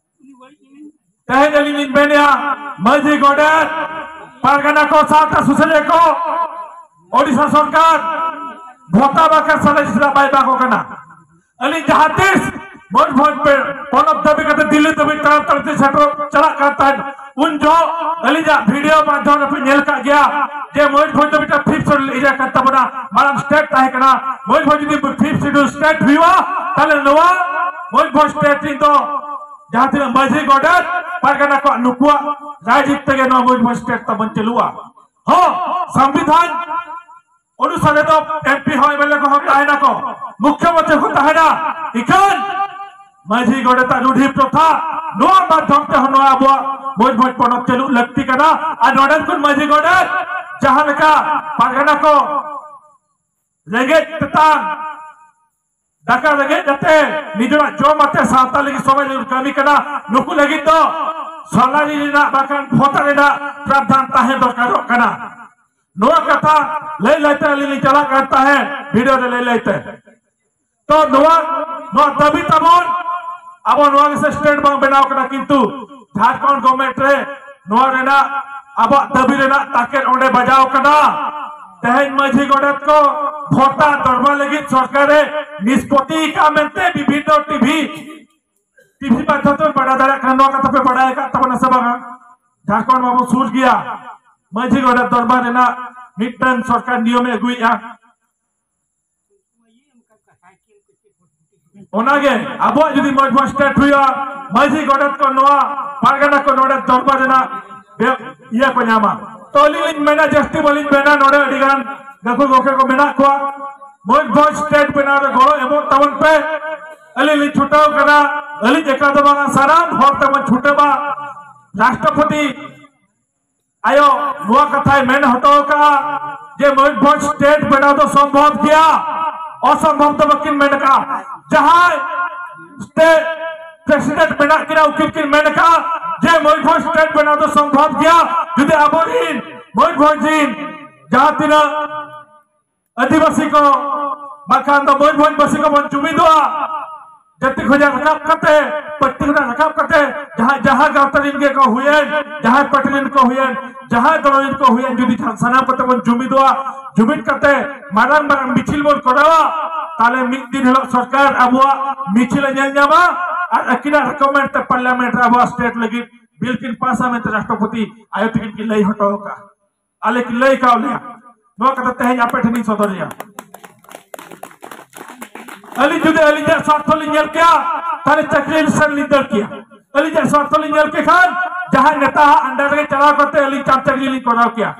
ᱛᱮᱦᱮᱧ ᱟᱹᱞᱤᱧ ᱞᱤᱧ ᱢᱮᱱᱮᱜᱼᱟ, ᱢᱟᱹᱡᱷᱤ, ᱜᱚᱰᱮᱛ, ᱯᱟᱨᱜᱟᱱᱟ ᱠᱚ, ᱥᱟᱶᱛᱟ ᱥᱩᱥᱟᱹᱨᱤᱭᱟᱹ ᱠᱚ, ᱳᱰᱤᱥᱟ ᱥᱚᱨᱠᱟᱨ ᱵᱷᱚᱛᱟ ᱵᱟᱠᱷᱨᱟ ᱥᱟᱞᱟᱭ ᱪᱮᱫᱟᱜ ᱵᱟᱭ ᱮᱢᱟ ᱠᱚ ᱠᱟᱱᱟ? ᱟᱹᱞᱤᱧ ᱡᱟᱦᱟᱸ ᱛᱤᱥ ᱢᱚᱭᱩᱨᱵᱷᱚᱸᱡᱽ ᱯᱮ ᱯᱚᱱᱚᱛ ᱫᱟᱹᱵᱤ ᱠᱟᱛᱮ ᱫᱤᱞᱞᱤ ᱫᱷᱟᱹᱵᱤᱡ ᱛᱟᱲᱟᱢ ᱛᱟᱲᱟᱢ ᱛᱮ ᱥᱮᱴᱮᱨᱚᱜ ᱪᱟᱞᱟᱜ ᱠᱟᱱ ᱛᱟᱦᱮᱸᱫ, ᱩᱱ ᱡᱚᱦᱚᱜ ᱟᱹᱞᱤᱧᱟᱜ ᱵᱷᱤᱰᱤᱭᱳ ᱢᱟᱫᱽᱫᱷᱚᱢ ᱨᱮᱯᱮ ᱧᱮᱞ ᱠᱟᱜ ᱜᱮᱭᱟ ᱡᱮ ᱢᱚᱭᱩᱨᱵᱷᱚᱸᱡᱽ ᱫᱚ ᱢᱤᱫᱴᱟᱝ ᱯᱷᱤᱯᱛᱷ ᱥᱮᱰᱩᱞ ᱮᱨᱤᱭᱟ ᱠᱟᱱ ᱛᱟᱵᱚᱱᱟ, ᱢᱟᱲᱟᱝ ᱥᱴᱮᱴ ᱛᱟᱦᱮᱸ ᱠᱟᱱᱟ᱾ ᱢᱚᱭᱩᱨᱵᱷᱚᱸᱡᱽ ᱡᱩᱫᱤ ᱯᱷᱤᱯᱛᱷ ᱥᱮᱰᱩᱞ ᱥᱴᱮᱴ ᱦᱩᱭᱩᱜᱼᱟ, ᱛᱟᱦᱞᱮ ᱱᱚᱣᱟ ᱢᱚᱭᱩᱨᱵᱷᱚᱸᱡᱽ ᱥᱴᱮᱴ ᱨᱤᱱ ᱫᱚ ᱡᱟᱦᱟᱸ ᱛᱤᱱᱟᱹᱜ ᱢᱟᱹᱡᱷᱤ, ᱜᱚᱰᱮᱛ, ᱯᱟᱨᱜᱟᱱᱟ ᱠᱚᱣᱟᱜ ᱱᱩᱠᱩᱣᱟᱜ ᱨᱟᱭᱡᱤᱛ ᱛᱮᱜᱮ ᱱᱚᱣᱟ ᱢᱚᱭᱩᱨᱵᱷᱚᱸᱡᱽ ᱥᱴᱮᱴ ᱛᱟᱵᱚᱱ ᱪᱟᱹᱞᱩᱜᱼᱟ᱾ ᱦᱚᱸ, ᱥᱚᱝᱵᱤᱫᱷᱟᱱ ᱚᱱᱩᱥᱟᱨᱮ ᱫᱚ ᱮᱢᱯᱤ ᱦᱚᱸ ᱮᱢᱮᱞᱮ ᱠᱚᱦᱚᱸ ᱛᱟᱦᱮᱱᱟᱠᱚ, ᱢᱩᱠᱷᱭᱚᱢᱚᱱᱛᱨᱤ ᱠᱚ ᱛᱟᱦᱮᱱᱟ, ᱤᱠᱷᱟᱹᱱ ᱢᱟᱹᱡᱷᱤ ᱜᱚᱰᱮᱛᱟᱜ ᱨᱩᱰᱷᱤ ᱯᱨᱚᱛᱷᱟ ᱱᱚᱣᱟ ᱢᱟᱫᱽᱫᱷᱚᱢ ᱛᱮᱦᱚᱸ ᱱᱚᱣᱟ ᱟᱵᱚᱣᱟᱜ ᱢᱚᱭᱩᱨᱵᱷᱚᱸᱡᱽ ᱯᱚᱱᱚᱛ ᱪᱟᱹᱞᱩᱜ ᱞᱟᱹᱠᱛᱤ ᱠᱟᱱᱟ᱾ ᱟᱨ ᱱᱚᱰᱮ ᱠᱷᱚᱱ ᱢᱟᱹᱡᱷᱤ ᱜᱚᱰᱮᱛ ᱡᱟᱦᱟᱸ ᱞᱮᱠᱟ ᱯᱟᱨᱜᱟᱱᱟ ᱠᱚ ᱨᱮᱸᱜᱮᱡ ᱛᱮᱛᱟᱝ ᱫᱟᱠᱟ ᱨᱮᱸᱜᱮᱡ ᱠᱟᱛᱮ ᱱᱤᱡᱮᱨᱟᱜ ᱡᱚᱢ ᱟᱛᱮ ᱥᱟᱶᱛᱟ ᱞᱟᱹᱜᱤᱫ ᱥᱚᱢᱟᱡᱽ ᱞᱟᱹᱜᱤᱫ ᱠᱟᱹᱢᱤ ᱠᱟᱱᱟ, ᱱᱩᱠᱩ ᱞᱟᱹᱜᱤᱫ ᱫᱚ ᱥᱟᱞᱟᱨᱤ ᱨᱮᱱᱟᱜ ᱵᱟᱠᱷᱟᱱ ᱵᱷᱚᱛᱟ ᱨᱮᱱᱟᱜ ᱯᱨᱟᱵᱫᱷᱟᱱ ᱛᱟᱦᱮᱸ ᱫᱚᱨᱠᱟᱨᱚᱜ ᱠᱟᱱᱟ᱾ ᱱᱚᱣᱟ ᱠᱟᱛᱷᱟ ᱞᱟᱹᱭ ᱞᱟᱹᱭᱛᱮ ᱟᱹᱞᱤᱧ ᱞᱤᱧ ᱪᱟᱞᱟᱜ ᱠᱟᱱ ᱛᱟᱦᱮᱸᱫ ᱵᱷᱤᱰᱤᱭᱳ ᱨᱮ ᱞᱟᱹᱭ ᱞᱟᱹᱭᱛᱮ᱾ ᱛᱚ ᱱᱚᱣᱟ ᱱᱚᱣᱟ ᱫᱟᱹᱵᱤ ᱛᱟᱵᱚᱱ, ᱟᱵᱚ ᱱᱚᱣᱟ ᱜᱮᱥᱮ ᱥᱴᱮᱴ ᱵᱟᱝ ᱵᱮᱱᱟᱣ ᱠᱟᱱᱟ, ᱠᱤᱱᱛᱩ ᱡᱷᱟᱲᱠᱷᱚᱸᱰ ᱜᱚᱵᱷᱢᱮᱱᱴ ᱨᱮ ᱱᱚᱣᱟ ᱨᱮᱱᱟᱜ ᱟᱵᱚᱣᱟᱜ ᱫᱟᱹᱵᱤ ᱨᱮᱱᱟᱜ ᱛᱟᱠᱮᱨ ᱚᱸᱰᱮ ᱵᱟᱡᱟᱣ ᱠᱟᱱᱟ᱾ ᱛᱮᱦᱮᱧ ᱢᱟᱹᱡᱷᱤ ᱜᱚᱰᱮᱛ ᱠᱚ ᱵᱷᱚᱛᱟ ᱫᱚᱨᱢᱟ ᱞᱟᱹᱜᱤᱫ ᱥᱚᱨᱠᱟᱨᱮ ᱱᱤᱥᱯᱚᱛᱤ ᱠᱟᱜ ᱢᱮᱱᱛᱮ ᱵᱤᱵᱷᱤᱱᱱᱚ ᱴᱤᱵᱷᱤ ᱴᱤᱵᱷᱤ ᱢᱟᱫᱽᱫᱷᱚᱢ ᱛᱮ ᱵᱟᱲᱟᱭ ᱫᱟᱲᱮᱭᱟᱜ ᱠᱟᱱᱟ᱾ ᱱᱚᱣᱟ ᱠᱟᱛᱷᱟ ᱯᱮ ᱵᱟᱲᱟᱭ ᱟᱠᱟᱫ ᱛᱟᱵᱚᱱᱟ ᱥᱮ ᱵᱟᱝᱟ? ᱡᱷᱟᱲᱠᱷᱚᱸᱰ ᱢᱟᱵᱚ ᱥᱩᱨ ᱜᱮᱭᱟ᱾ ᱢᱟᱹᱡᱷᱤ ᱜᱚᱰᱮᱛ ᱫᱚᱨᱵᱟᱨ ᱨᱮᱱᱟᱜ ᱢᱤᱫᱴᱟᱝ ᱥᱚᱨᱠᱟᱨ ᱱᱤᱭᱚᱢᱮ ᱟᱹᱜᱩᱭᱮᱫᱼᱟ᱾ ᱚᱱᱟᱜᱮ ᱟᱵᱚᱣᱟᱜ ᱡᱩᱫᱤ ᱢᱚᱡᱽ ᱢᱚᱡᱽ ᱥᱴᱮᱴ ᱦᱩᱭᱩᱜᱼᱟ, ᱢᱟᱹᱡᱷᱤ ᱜᱚᱰᱮᱛ ᱠᱚ ᱱᱚᱣᱟ ᱯᱟᱨᱜᱟᱱᱟ ᱠᱚ ᱱᱚᱰᱮ ᱫᱚᱨᱵᱟᱨ ᱨᱮᱱᱟᱜ ᱵᱮ- ᱤᱭᱟᱹ ᱠᱚ ᱧᱟᱢᱟ᱾ ᱛᱚ ᱟᱹᱞᱤᱧ ᱞᱤᱧ ᱢᱮᱱᱟ, ᱡᱟᱹᱥᱛᱤ ᱵᱟᱹᱞᱤᱧ ᱢᱮᱱᱟ, ᱱᱚᱰᱮ ᱟᱹᱰᱤ ᱜᱟᱱ ᱜᱟᱹᱠᱷᱩᱲ ᱜᱚᱢᱠᱮ ᱠᱚ ᱢᱮᱱᱟᱜ ᱠᱚᱣᱟ᱾ ᱢᱚᱡᱽ ᱢᱚᱡᱽ ᱥᱴᱮᱴ ᱵᱮᱱᱟᱣ ᱨᱮ ᱜᱚᱲᱚ ᱮᱢᱚᱜ ᱛᱟᱵᱚᱱ ᱯᱮ᱾ ᱟᱹᱞᱤᱧ ᱞᱤᱧ ᱪᱷᱩᱴᱟᱹᱣ ᱠᱟᱱᱟ, ᱟᱹᱞᱤᱧ ᱮᱠᱞᱟ ᱫᱚ ᱵᱟᱝᱟ, ᱥᱟᱱᱟᱢ ᱦᱚᱲ ᱛᱮᱵᱚᱱ ᱪᱷᱩᱴᱟᱹᱣᱟ᱾ ᱨᱟᱥᱴᱨᱚᱯᱚᱛᱤ ᱟᱭᱳ ᱱᱚᱣᱟ ᱠᱟᱛᱷᱟᱭ ᱢᱮᱱ ᱦᱚᱴᱚ ᱟᱠᱟᱫᱼᱟ ᱡᱮ ᱢᱚᱭᱩᱨᱵᱷᱚᱸᱡᱽ ᱥᱴᱮᱴ ᱵᱮᱱᱟᱣ ᱫᱚ ᱥᱚᱢᱵᱷᱚᱵ ᱜᱮᱭᱟ, ᱚᱥᱚᱢᱵᱷᱚᱵ ᱫᱚ ᱵᱟᱹᱠᱤᱱ ᱢᱮᱱ ᱟᱠᱟᱫᱼᱟ᱾ ᱡᱟᱦᱟᱸᱭ ᱥᱴᱮᱴ ᱯᱨᱮᱥᱤᱰᱮᱱᱴ ᱢᱮᱱᱟᱜ ᱠᱤᱱᱟ, ᱩᱱᱠᱤᱱ ᱠᱤᱱ ᱢᱮᱱ ᱟᱠᱟᱫᱼᱟ ᱡᱮ ᱢᱚᱭᱩᱨᱵᱷᱚᱸᱡᱽ ᱥᱴᱮᱴ ᱵᱮᱱᱟᱣ ᱫᱚ ᱥᱚᱢᱵᱷᱚᱵ ᱜᱮᱭᱟ, ᱡᱩᱫᱤ ᱟᱵᱚᱨᱤᱱ ᱢᱚᱭᱩᱨᱵᱷᱚᱸᱡᱽ ᱨᱤᱱ ᱡᱟᱦᱟᱸ ᱛᱤᱱᱟᱹᱜ ᱟᱹᱫᱤᱵᱟᱹᱥᱤ ᱠᱚ ᱵᱟᱝᱠᱷᱟᱱ ᱫᱚ ᱢᱚᱭᱩᱨᱵᱷᱚᱸᱡᱽ ᱵᱟᱹᱥᱤ ᱠᱚᱵᱚᱱ ᱡᱩᱢᱤᱫᱚᱜᱼᱟ᱾ ᱡᱟᱹᱛᱤ ᱠᱷᱚᱱᱟᱜ ᱨᱟᱠᱟᱵ ᱠᱟᱛᱮ, ᱯᱟᱹᱴᱤ ᱠᱷᱚᱱᱟᱜ ᱨᱟᱠᱟᱵ ᱠᱟᱛᱮ, ᱡᱟᱦᱟᱸ ᱡᱟᱦᱟᱸ ᱜᱟᱶᱛᱟ ᱨᱮᱱ ᱜᱮᱠᱚ ᱦᱩᱭᱮᱱ, ᱡᱟᱦᱟᱸᱭ ᱯᱟᱹᱴᱤ ᱨᱮᱱ ᱠᱚ ᱦᱩᱭᱮᱱ, ᱡᱟᱦᱟᱸᱭ ᱫᱚᱞ ᱨᱮᱱ ᱠᱚ ᱦᱩᱭᱮᱱ, ᱡᱩᱫᱤ ᱡᱟᱦᱟᱸ ᱥᱟᱱᱟᱢ ᱠᱚᱛᱮ ᱵᱚᱱ ᱡᱩᱢᱤᱫᱚᱜᱼᱟ, ᱡᱩᱢᱤᱫ ᱠᱟᱛᱮ ᱢᱟᱨᱟᱝ ᱢᱟᱨᱟᱝ ᱢᱤᱪᱷᱤᱞ ᱵᱚᱱ ᱠᱚᱨᱟᱣᱟ, ᱛᱟᱦᱞᱮ ᱢᱤᱫ ᱫᱤᱱ ᱦᱤᱞᱳᱜ ᱥᱚᱨᱠᱟᱨ ᱟᱵᱚᱣᱟᱜ ᱢᱤᱪᱷᱤᱞ ᱮ ᱧᱮᱞ ᱧᱟᱢᱟ ᱟᱨ ᱟᱹᱠᱤᱱᱟᱜ ᱨᱮᱠᱚᱢᱮᱱᱰ ᱛᱮ ᱯᱟᱨᱞᱟᱢᱮᱱᱴ ᱨᱮ ᱟᱵᱚᱣᱟᱜ ᱥᱴᱮᱴ ᱞᱟᱹᱜᱤᱫ ᱵᱤᱞ ᱠᱤᱱ ᱯᱟᱥᱟ ᱢᱮᱱᱛᱮ ᱨᱟᱥᱴᱨᱚᱯᱚᱛᱤ ᱟᱭᱳ ᱛᱟᱹᱠᱤᱱ ᱠᱤᱱ ᱞᱟᱹᱭ ᱦᱚᱴᱚ ᱟᱠᱟᱫᱼᱟ᱾ ᱟᱞᱮ ᱠᱤᱱ ᱞᱟᱹᱭ ᱠᱟᱣ ᱞᱮᱭᱟ᱾ ᱱᱚᱣᱟ ᱠᱟᱛᱷᱟ ᱛᱮᱦᱮᱧ ᱟᱯᱮ ᱴᱷᱮᱱᱤᱧ ᱥᱚᱫᱚᱨᱮᱭᱟ᱾ ᱟᱹᱞᱤᱧ ᱡᱩᱫᱤ ᱟᱹᱞᱤᱧᱟᱜ ᱥᱟᱨᱛᱷᱚ ᱞᱤᱧ ᱧᱮᱞ ᱠᱮᱭᱟ, ᱛᱟᱦᱞᱮ ᱪᱟᱹᱠᱨᱤ ᱥᱮᱱ ᱞᱤᱧ ᱫᱟᱹᱲ ᱠᱮᱭᱟ᱾ ᱟᱹᱞᱤᱧᱟᱜ ᱥᱟᱨᱛᱷᱚ ᱞᱤᱧ ᱧᱮᱞ ᱠᱮ ᱠᱷᱟᱱ, ᱡᱟᱦᱟᱸᱭ ᱱᱮᱛᱟ ᱦᱟᱜ under ᱨᱮ ᱪᱟᱞᱟᱣ ᱠᱟᱛᱮ ᱟᱹᱞᱤᱧ ᱪᱟᱨ ᱪᱟᱹᱠᱨᱤ ᱞᱤᱧ ᱠᱚᱨᱟᱣ ᱠᱮᱭᱟ᱾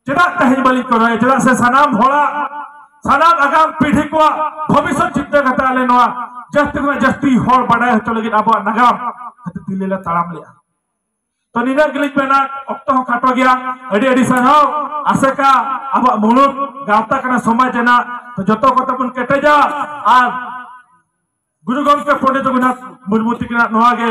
ᱪᱮᱫᱟᱜ ᱛᱮᱦᱮᱧ ᱵᱟᱹᱞᱤᱧ ᱠᱚᱨᱟᱣᱮᱫᱼᱟ? ᱪᱮᱫᱟᱜ ᱥᱮ ᱥᱟᱱᱟᱢ ᱦᱚᱲᱟᱜ, ᱥᱟᱱᱟᱢ ᱟᱜᱟᱢ ᱯᱤᱲᱦᱤ ᱠᱚᱣᱟᱜ ᱵᱷᱚᱵᱤᱥᱥᱚᱛ ᱪᱤᱱᱛᱟᱹ ᱠᱟᱛᱮ ᱟᱞᱮ ᱱᱚᱣᱟ ᱡᱟᱹᱥᱛᱤ ᱠᱷᱚᱱᱟᱜ ᱡᱟᱹᱥᱛᱤ ᱦᱚᱲ ᱵᱟᱰᱟᱭ ᱦᱚᱪᱚ ᱞᱟᱹᱜᱤᱫ ᱟᱵᱚᱣᱟᱜ ᱱᱟᱜᱟᱢ ᱠᱷᱟᱹᱛᱤᱨ ᱫᱤᱞᱞᱤ ᱞᱮ ᱛᱟᱲᱟᱢ ᱞᱮᱫᱼᱟ᱾ ᱛᱚ ᱱᱤᱱᱟᱹᱜ ᱜᱮᱞᱤᱧ ᱢᱮᱱᱟ, ᱚᱠᱛᱚ ᱦᱚᱸ ᱠᱷᱟᱴᱚ ᱜᱮᱭᱟ᱾ ᱟᱹᱰᱤ ᱟᱹᱰᱤ ᱥᱟᱨᱦᱟᱣ᱾ ᱟᱥᱮᱠᱟ ᱟᱵᱚᱣᱟᱜ ᱢᱩᱬᱩᱫ ᱜᱟᱶᱛᱟ ᱠᱟᱱᱟ ᱥᱚᱢᱟᱡᱽ ᱨᱮᱱᱟᱜ, ᱛᱚ ᱡᱚᱛᱚ ᱠᱚᱛᱮ ᱵᱚᱱ ᱠᱮᱴᱮᱡᱟ᱾ ᱟᱨ ᱜᱩᱨᱩ ᱜᱚᱢᱠᱮ ᱯᱚᱱᱰᱤᱛ ᱨᱚᱜᱷᱩᱱᱟᱛᱷ ᱢᱩᱨᱢᱩ ᱛᱤᱠᱤᱱᱟᱜ ᱱᱚᱣᱟ ᱜᱮ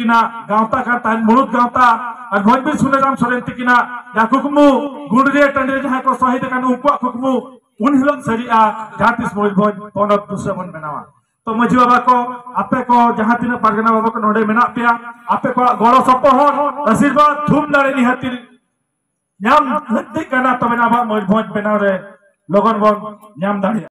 ᱛᱤᱠᱤᱱᱟᱜ ᱜᱟᱶᱛᱟ ᱠᱟᱱ ᱛᱟᱦᱮᱸᱫ, ᱢᱩᱬᱩᱫ ᱜᱟᱶᱛᱟ, ᱟᱨ ᱵᱷᱚᱸᱡᱽᱵᱤᱨ ᱥᱩᱱᱟᱹᱨᱟᱢ ᱥᱚᱨᱮᱱ ᱛᱤᱠᱤᱱᱟᱜ ᱡᱟᱦᱟᱸ ᱠᱩᱠᱢᱩ, ᱜᱩᱸᱰᱨᱤᱭᱟᱹ ᱴᱟᱺᱰᱤ ᱨᱮ ᱡᱟᱦᱟᱸᱭ ᱠᱚ ᱥᱚᱦᱤᱫ ᱟᱠᱟᱱ, ᱩᱱᱠᱩᱣᱟᱜ ᱠᱩᱠᱢᱩ ᱩᱱ ᱦᱤᱞᱳᱜ ᱥᱟᱹᱨᱤᱜᱼᱟ, ᱡᱟᱦᱟᱸ ᱛᱤᱥ ᱢᱚᱭᱩᱨᱵᱷᱚᱸᱡᱽ ᱯᱚᱱᱚᱛ ᱫᱤᱥᱚᱢ ᱵᱚᱱ ᱵᱮᱱᱟᱣᱟ᱾ ᱛᱚ ᱢᱟᱹᱡᱷᱤ ᱵᱟᱵᱟ ᱠᱚ, ᱟᱯᱮ ᱠᱚ ᱡᱟᱦᱟᱸ ᱛᱤᱱᱟᱹᱜ ᱯᱟᱨᱜᱟᱱᱟ ᱵᱟᱵᱟ ᱠᱚ ᱱᱚᱰᱮ ᱢᱮᱱᱟᱜ ᱯᱮᱭᱟ, ᱟᱯᱮ ᱠᱚᱣᱟᱜ ᱜᱚᱲᱚ ᱥᱚᱯᱚᱦᱚᱫ, ᱟᱥᱤᱨᱵᱟᱫᱽ, ᱛᱷᱩᱢ ᱫᱟᱲᱮ ᱱᱤᱦᱟᱹᱛᱤ ᱧᱟᱢ ᱞᱟᱹᱠᱛᱤᱜ ᱠᱟᱱᱟ, ᱛᱚᱵᱮ ᱟᱵᱚᱣᱟᱜ ᱢᱚᱭᱩᱨᱵᱷᱚᱸᱡᱽ ᱵᱮᱱᱟᱣ ᱨᱮ ᱞᱚᱜᱚᱱ ᱵᱚᱱ ᱧᱟᱢ ᱫᱟᱲᱮᱭᱟᱜᱼᱟ᱾